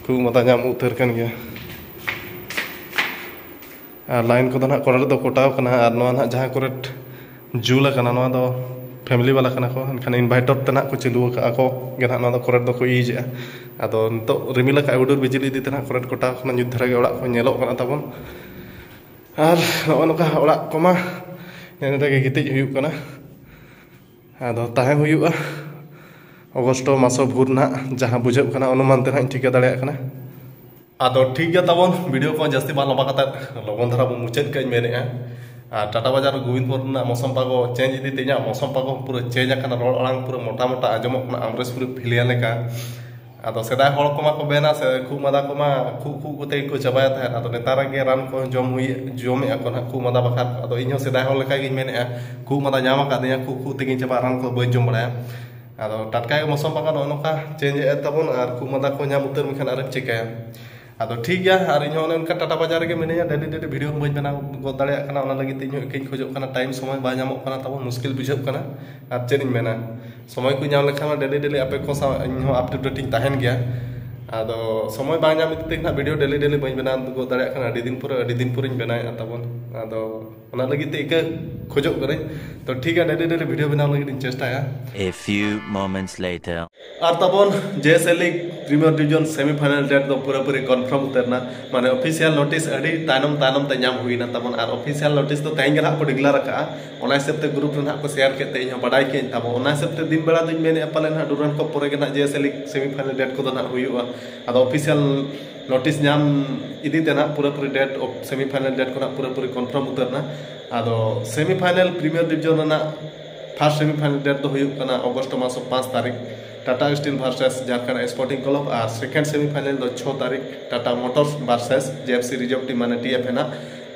ᱠᱷᱩᱜ ᱢᱟᱸᱫᱟ ᱧᱟᱢ ᱩᱛᱟᱹᱨ ᱠᱟᱱ ᱜᱮᱭᱟ᱾ ᱟᱨ ᱞᱟᱭᱤᱱ ᱠᱚᱫᱚ ᱱᱟᱦᱟᱜ ᱠᱚᱨᱮᱱᱴ ᱫᱚ ᱠᱚᱴᱟᱣ ᱠᱟᱱᱟ, ᱟᱨ ᱱᱚᱣᱟ ᱱᱟᱦᱟᱜ ᱡᱟᱦᱟᱸ ᱠᱚᱨᱮᱱᱴ ᱡᱩᱞ ᱟᱠᱟᱱᱟ, ᱱᱚᱣᱟ ᱫᱚ ᱯᱷᱮᱢᱤᱞᱤ ᱵᱟᱞᱟ ᱠᱟᱱᱟ ᱠᱚ, ᱮᱱᱠᱷᱟᱱ ᱤᱱᱵᱷᱟᱨᱴᱟᱨ ᱛᱮ ᱱᱟᱦᱟᱜ ᱠᱚ ᱪᱟᱹᱞᱩ ᱟᱠᱟᱫᱼᱟ, ᱟᱠᱚ ᱜᱮ ᱱᱟᱦᱟᱜ ᱱᱚᱣᱟ ᱫᱚ ᱠᱚᱨᱮᱱᱴ ᱫᱚᱠᱚ ᱤᱭᱩᱡᱽ ᱮᱜᱼᱟ᱾ ᱟᱫᱚ ᱱᱤᱛᱚᱜ ᱨᱤᱢᱤᱞ ᱟᱠᱟᱫ ᱦᱩᱰᱩᱨ ᱵᱤᱡᱽᱞᱤ ᱤᱫᱤ ᱛᱮ ᱱᱟᱦᱟᱜ ᱠᱚᱨᱮᱱᱴ ᱠᱚᱴᱟᱣ ᱠᱟᱱᱟ, ᱧᱩᱛ ᱫᱷᱟᱨᱟ ᱜᱮ ᱚᱲᱟᱜ ᱠᱚ ᱧᱮᱞᱚᱜ ᱠᱟᱱᱟ ᱛᱟᱵᱚᱱ᱾ ᱟᱨ ᱱᱚᱜᱼᱚ ᱱᱚᱝᱠᱟ ᱚᱲᱟᱜ ᱠᱚᱢᱟ ᱱᱮᱜᱼᱮ ᱱᱚᱝᱠᱟ ᱜᱮ ᱜᱤᱛᱤᱡ ᱦᱩᱭᱩᱜ ᱠᱟᱱᱟ᱾ ᱟᱫᱚ ᱛᱟᱦᱮᱸ ᱦᱩᱭᱩᱜᱼᱟ ᱚᱜᱚᱥᱴ ᱢᱟᱥᱚ ᱵᱷᱳᱨ ᱱᱟᱦᱟᱜ, ᱡᱟᱦᱟᱸ ᱵᱩᱡᱷᱟᱹᱜ ᱠᱟᱱᱟ ᱚᱱᱩᱢᱟᱱ ᱛᱮ ᱱᱟᱦᱟᱜ ᱤᱧ ᱴᱷᱤᱠᱟᱹ ᱫᱟᱲᱮᱭᱟᱜ ᱠᱟᱱᱟ᱾ ᱟᱫᱚ ᱴᱷᱤᱠ ᱜᱮᱭᱟ ᱛᱟᱵᱚᱱ, ᱵᱷᱤᱰᱤᱭᱳ ᱠᱚ ᱡᱟᱹᱥᱛᱤ ᱵᱟᱝ ᱞᱚᱢᱵᱟ ᱠᱟᱛᱮ ᱞᱚᱜᱚᱱ ᱫᱷᱟᱨᱟ ᱵᱚᱱ ᱢᱩᱪᱟᱹᱫ ᱠᱟᱜ ᱤᱧ ᱢᱮᱱᱮᱫᱼᱟ᱾ ᱟᱨ ᱴᱟᱴᱟ ᱵᱟᱡᱟᱨ ᱜᱳᱵᱤᱱᱫᱯᱩᱨ ᱨᱮᱱᱟᱜ ᱢᱳᱥᱚᱢ ᱯᱟᱜᱚ ᱪᱮᱧᱡᱽ ᱤᱫᱤ ᱛᱮ ᱤᱧᱟᱹᱜ ᱢᱳᱥᱚᱢ ᱯᱟᱜᱚ ᱯᱩᱨᱟᱹ ᱪᱮᱧᱡᱽ ᱟᱠᱟᱱᱟ, ᱨᱚᱲ ᱟᱲᱟᱝ ᱯᱩᱨᱟᱹ ᱢᱚᱴᱟ ᱢᱚᱴᱟ ᱟᱸᱡᱚᱢᱚᱜ ᱠᱟᱱᱟ, ᱟᱢᱨᱮᱥᱯᱩᱨᱤ ᱯᱷᱤᱞᱤᱭᱟ ᱞᱮᱠᱟ᱾ ᱟᱫᱚ ᱥᱮᱫᱟᱭ ᱦᱚᱲ ᱠᱚᱢᱟ ᱠᱚ ᱢᱮᱱᱟ ᱥᱮ, ᱠᱷᱩᱜ ᱢᱟᱸᱫᱟ ᱠᱚᱢᱟ ᱠᱷᱩᱜ ᱠᱷᱩᱜ ᱠᱚᱛᱮ ᱜᱮᱠᱚ ᱪᱟᱵᱟᱭᱮᱫ ᱛᱟᱦᱮᱸᱫ᱾ ᱟᱫᱚ ᱱᱮᱛᱟᱨ ᱜᱮ ᱨᱟᱱ ᱠᱚ ᱡᱚᱢ ᱦᱩᱭ, ᱡᱚᱢᱮᱫᱼᱟ ᱠᱚ ᱱᱟᱦᱟᱜ ᱠᱷᱩᱜ ᱢᱟᱸᱫᱟ ᱵᱟᱠᱷᱨᱟ᱾ ᱟᱫᱚ ᱤᱧᱦᱚᱸ ᱥᱮᱫᱟᱭ ᱦᱚᱲ ᱞᱮᱠᱟ ᱜᱤᱧ ᱢᱮᱱᱮᱫᱼᱟ, ᱠᱷᱩᱜ ᱢᱟᱸᱫᱟ ᱧᱟᱢ ᱟᱠᱟᱫᱤᱧᱟ, ᱠᱷᱩᱜ ᱠᱷᱩᱜ ᱛᱮᱜᱤᱧ ᱪᱟᱵᱟᱜᱼᱟ, ᱨᱟᱱ ᱠᱚ ᱵᱟᱹᱧ ᱡᱚᱢ ᱵᱟᱲᱟᱭᱟ᱾ ᱟᱫᱚ ᱴᱟᱴᱠᱟ ᱜᱮ ᱢᱳᱥᱚᱢ ᱯᱟᱜᱚ ᱱᱚᱜᱼᱚ ᱱᱚᱝᱠᱟ ᱪᱮᱧᱡᱽ ᱮᱫ ᱛᱟᱵᱚᱱ, ᱟᱨ ᱠᱷᱩᱜ ᱢᱟᱸᱫᱟ ᱠᱚ ᱧᱟᱢ ᱩᱛᱟᱹᱨ ᱢᱮᱠᱷᱟᱱ ᱟᱨᱮᱢ ᱪᱤᱠᱟᱹᱭᱟ? ᱟᱫᱚ ᱴᱷᱤᱠ ᱜᱮᱭᱟ, ᱟᱨ ᱤᱧᱦᱚᱸ ᱚᱱᱮ ᱚᱱᱠᱟ ᱴᱟᱴᱟ ᱵᱟᱡᱟᱨ ᱨᱮᱜᱮ ᱢᱤᱱᱟᱹᱧᱟ, ᱰᱮᱞᱤ ᱰᱮᱞᱤ ᱵᱷᱤᱰᱤᱭᱳ ᱦᱚᱸ ᱵᱟᱹᱧ ᱵᱮᱱᱟᱣ ᱜᱚᱫ ᱫᱟᱲᱮᱭᱟᱜ ᱠᱟᱱᱟ, ᱚᱱᱟ ᱞᱟᱹᱜᱤᱫ ᱛᱮ ᱤᱧᱦᱚᱸ ᱤᱠᱟᱹᱧ ᱠᱷᱚᱡᱚᱜ ᱠᱟᱱᱟ, ᱴᱟᱭᱤᱢ ᱥᱚᱢᱚᱭ ᱵᱟᱭ ᱧᱟᱢᱚᱜ ᱠᱟᱱᱟ ᱛᱟᱵᱚᱱ, ᱢᱩᱥᱠᱤᱞ ᱵᱩᱡᱷᱟᱹᱜ ᱠᱟᱱᱟ᱾ ᱟᱨ ᱪᱮᱫ ᱤᱧ ᱢᱮᱱᱟ, ᱥᱚᱢᱚᱭ ᱠᱚ ᱧᱟᱢ ᱞᱮᱠᱷᱟᱱ ᱢᱟ ᱰᱮᱞᱤ ᱰᱮᱞᱤ ᱟᱯᱮ ᱠᱚ ᱥᱟᱶ ᱤᱧᱦᱚᱸ ᱟᱯᱰᱮᱴ ᱤᱧ ᱛᱟᱦᱮᱱ ᱜᱮᱭᱟ᱾ ᱟᱫᱚ ᱥᱚᱢᱚᱭ ᱵᱟᱝ ᱧᱟᱢ ᱤᱫᱤ ᱛᱮ ᱱᱟᱦᱟᱜ ᱵᱷᱤᱰᱤᱭᱳ ᱰᱮᱞᱤ ᱰᱮᱞᱤ ᱵᱟᱹᱧ ᱵᱮᱱᱟᱣ ᱜᱚᱫ ᱫᱟᱲᱮᱭᱟᱜ ᱠᱟᱱᱟ, ᱟᱹᱰᱤ ᱫᱤᱱ ᱯᱚᱨᱮ, ᱟᱹᱰᱤ ᱫᱤᱱ ᱯᱚᱨᱮᱧ ᱵᱮᱱᱟᱣᱮᱫᱼᱟ ᱛᱟᱵᱚᱱ᱾ ᱟᱫᱚ ᱚᱱᱟ ᱞᱟᱹᱜᱤᱫ ᱛᱮ ᱤᱠᱟᱹ ᱠᱷᱚᱡᱚᱜ ᱠᱟᱹᱱᱟᱹᱧ᱾ ᱛᱚ ᱴᱷᱤᱠ ᱜᱮᱭᱟ, ᱰᱮᱞᱤ ᱰᱮᱞᱤ ᱵᱷᱤᱰᱤᱭᱳ ᱵᱮᱱᱟᱣ ᱞᱟᱹᱜᱤᱫ ᱤᱧ ᱪᱮᱥᱴᱟᱭᱟ᱾ A few moments later. ᱟᱨ ᱛᱟᱵᱚᱱ JSL League Premier Division semi final date ᱫᱚ ᱯᱩᱨᱟᱹᱯᱩᱨᱤ ᱠᱚᱱᱯᱷᱟᱨᱢ ᱩᱛᱟᱹᱨ ᱮᱱᱟ, ᱢᱟᱱᱮ ᱚᱯᱷᱤᱥᱤᱭᱟᱞ ᱱᱳᱴᱤᱥ ᱟᱹᱰᱤ ᱛᱟᱭᱱᱚᱢ ᱛᱟᱭᱱᱚᱢ ᱛᱮ ᱧᱟᱢ ᱦᱩᱭᱱᱟ ᱛᱟᱵᱚᱱ᱾ ᱟᱨ ᱚᱯᱷᱤᱥᱤᱭᱟᱞ ᱱᱳᱴᱤᱥ ᱫᱚ ᱛᱮᱦᱮᱧ ᱜᱮ ᱱᱟᱦᱟᱜ ᱠᱚ ᱰᱤᱠᱞᱟᱨ ᱟᱠᱟᱫᱼᱟ, ᱚᱱᱟ ᱦᱤᱥᱟᱹᱵ ᱛᱮ ᱜᱨᱩᱯ ᱨᱮ ᱱᱟᱦᱟᱜ ᱠᱚ ᱥᱮᱭᱟᱨ ᱠᱮᱫ ᱛᱮ ᱤᱧ ᱦᱚᱸ ᱵᱟᱰᱟᱭ ᱠᱮᱫ ᱟᱹᱧ ᱛᱟᱵᱚᱱ᱾ ᱚᱱᱟ ᱦᱤᱥᱟᱹᱵ ᱛᱮ ᱫᱤᱱ ᱵᱮᱲᱟ ᱫᱚᱧ ᱢᱮᱱᱮᱫᱼᱟ ᱯᱟᱞᱮ ᱱᱟᱦᱟᱜ ᱰᱩᱨᱟᱱᱰ ᱠᱟᱯ ᱯᱚᱨᱮ ᱜᱮ ᱱᱟᱦᱟᱜ JSL League semi final date ᱠᱚᱫᱚ ᱱᱟᱦᱟᱜ ᱦᱩᱭᱩᱜᱼᱟ᱾ ᱟᱫᱚ ᱚᱯᱷᱤᱥᱤᱭᱟᱞ ᱱᱳᱴᱤᱥ ᱧᱟᱢ ᱤᱫᱤ ᱛᱮ ᱱᱟᱦᱟᱜ ᱯᱩᱨᱟᱹᱯᱩᱨᱤ ᱰᱮᱴ, ᱥᱮᱢᱤ ᱯᱷᱟᱭᱱᱟᱞ ᱰᱮᱴ ᱠᱚ ᱱᱟᱦᱟᱜ ᱯᱩᱨᱟᱹᱯᱩᱨᱤ ᱠᱚᱱᱯᱷᱟᱨᱢ ᱩᱛᱟᱹᱨ ᱮᱱᱟ᱾ ᱟᱫᱚ ᱥᱮᱢᱤ ᱯᱷᱟᱭᱱᱟᱞ ᱯᱨᱤᱢᱤᱭᱟᱨ ᱰᱤᱵᱤᱡᱚᱱ ᱨᱮᱱᱟᱜ ᱯᱷᱟᱥᱴ ᱥᱮᱢᱤ ᱯᱷᱟᱭᱱᱟᱞ ᱰᱮᱴ ᱫᱚ ᱦᱩᱭᱩᱜ ᱠᱟᱱᱟ ᱚᱜᱚᱥᱴ ᱢᱟᱥ ᱯᱟᱸᱪ ᱛᱟᱹᱨᱤᱠᱷ, Tata Steel versus Jharkhand sporting club, ᱟᱨ ᱥᱮᱠᱮᱱᱰ ᱥᱮᱢᱤ ᱯᱷᱟᱭᱱᱟᱞ ᱫᱚ ᱪᱷᱚ ᱛᱟᱹᱨᱤᱠᱷ, Tata Motors versus JFC reserve team, ᱢᱟᱱᱮ TF ᱦᱮᱱᱟᱜ᱾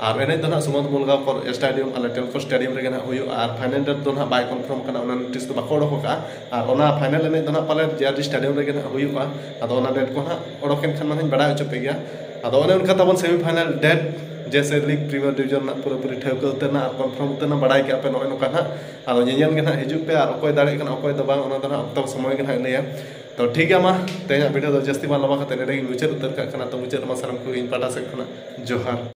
ᱟᱨ ᱮᱱᱮᱡ ᱫᱚ ᱱᱟᱦᱟᱜ ᱥᱩᱢᱚᱱ ᱢᱩᱞᱜᱟᱣ ᱠᱚ-, stadium, ᱟᱞᱮ ᱴᱮᱞᱠᱳ stadium ᱨᱮᱜᱮ ᱱᱟᱦᱟᱜ ᱦᱩᱭᱩᱜᱼᱟ᱾ ᱟᱨ final date ᱫᱚ ᱱᱟᱦᱟᱜ ᱵᱟᱭ confirm ᱠᱟᱱᱟ, ᱚᱱᱟ notice ᱫᱚ ᱵᱟᱠᱚ ᱚᱰᱚᱠ ᱟᱠᱟᱫᱼᱟ᱾ ᱟᱨ ᱚᱱᱟ final ᱮᱱᱮᱡ ᱫᱚ ᱱᱟᱦᱟᱜ ᱯᱟᱞᱮ ᱡᱮ ᱟᱨ ᱰᱤ stadium ᱨᱮᱜᱮ ᱱᱟᱦᱟᱜ ᱦᱩᱭᱩᱜᱼᱟ᱾ ᱟᱫᱚ ᱚᱱᱟ date ᱠᱚ ᱱᱟᱦᱟᱜ ᱚᱰᱚᱠ ᱮᱱ ᱠᱷᱟᱱ ᱢᱟ ᱱᱟᱦᱟᱜ ᱤᱧ ᱵᱟᱲᱟᱭ ᱦᱚᱪᱚ ᱯᱮ ᱜᱮᱭᱟ᱾ ᱟᱫᱚ ᱚᱱᱮ ᱚᱱᱠᱟ ᱛᱟᱵᱚᱱ semi final date, ᱡᱮᱭᱥᱮ league premier division ᱨᱮᱱᱟᱜ ᱯᱩᱨᱟᱹᱯᱩᱨᱤ ᱴᱷᱟᱹᱣᱠᱟᱹ ᱩᱛᱟᱹᱨ ᱮᱱᱟ ᱟᱨ confirm ᱩᱛᱟᱹᱨ ᱮᱱᱟ, ᱵᱟᱲᱟᱭ ᱠᱮᱜᱼᱟ ᱯᱮ ᱱᱚᱜᱼᱚᱭ ᱱᱚᱝᱠᱟ ᱱᱟᱦᱟᱜ᱾ ᱟᱫᱚ ᱧᱮᱧᱮᱞ ᱜᱮ ᱱᱟᱦᱟᱜ ᱦᱤᱡᱩᱜ ᱯᱮ, ᱟᱨ ᱚᱠᱚᱭ ᱫᱟᱲᱮᱭᱟᱜ ᱠᱟᱱᱟ ᱚᱠᱚᱭ ᱫᱚ ᱵᱟᱝ, ᱚᱱᱟ ᱫᱚ ᱱᱟᱦᱟᱜ ᱚᱠᱛᱚ ᱥᱚᱢᱚᱭ ᱜᱮ ᱱᱟᱦᱟᱜ ᱞᱟᱹᱭᱟ᱾ ᱛᱚ ᱴᱷᱤᱠ ᱜᱮᱭᱟ, ᱢᱟ ᱛᱮᱦᱮᱧᱟᱜ video ᱫᱚ ᱡᱟᱹᱥᱛᱤ ᱵᱟᱝ ᱞᱚᱢᱵᱟ ᱠᱟᱛᱮ ᱱᱚᱰᱮ ᱜᱤᱧ ᱢᱩᱪᱟᱹᱫ ᱩᱛᱟᱹᱨ ᱠᱟᱜ ᱠᱟᱱᱟ᱾ ᱛᱚ ᱢᱩᱪᱟᱹᱫ ᱨᱮᱢᱟ ᱥᱟᱱᱟᱢ ᱠᱚᱜᱮ ᱤᱧ ᱯᱟᱦᱴᱟ ᱥᱮᱫ ᱠᱷᱚᱱᱟᱜ ᱡᱚᱦᱟᱨ᱾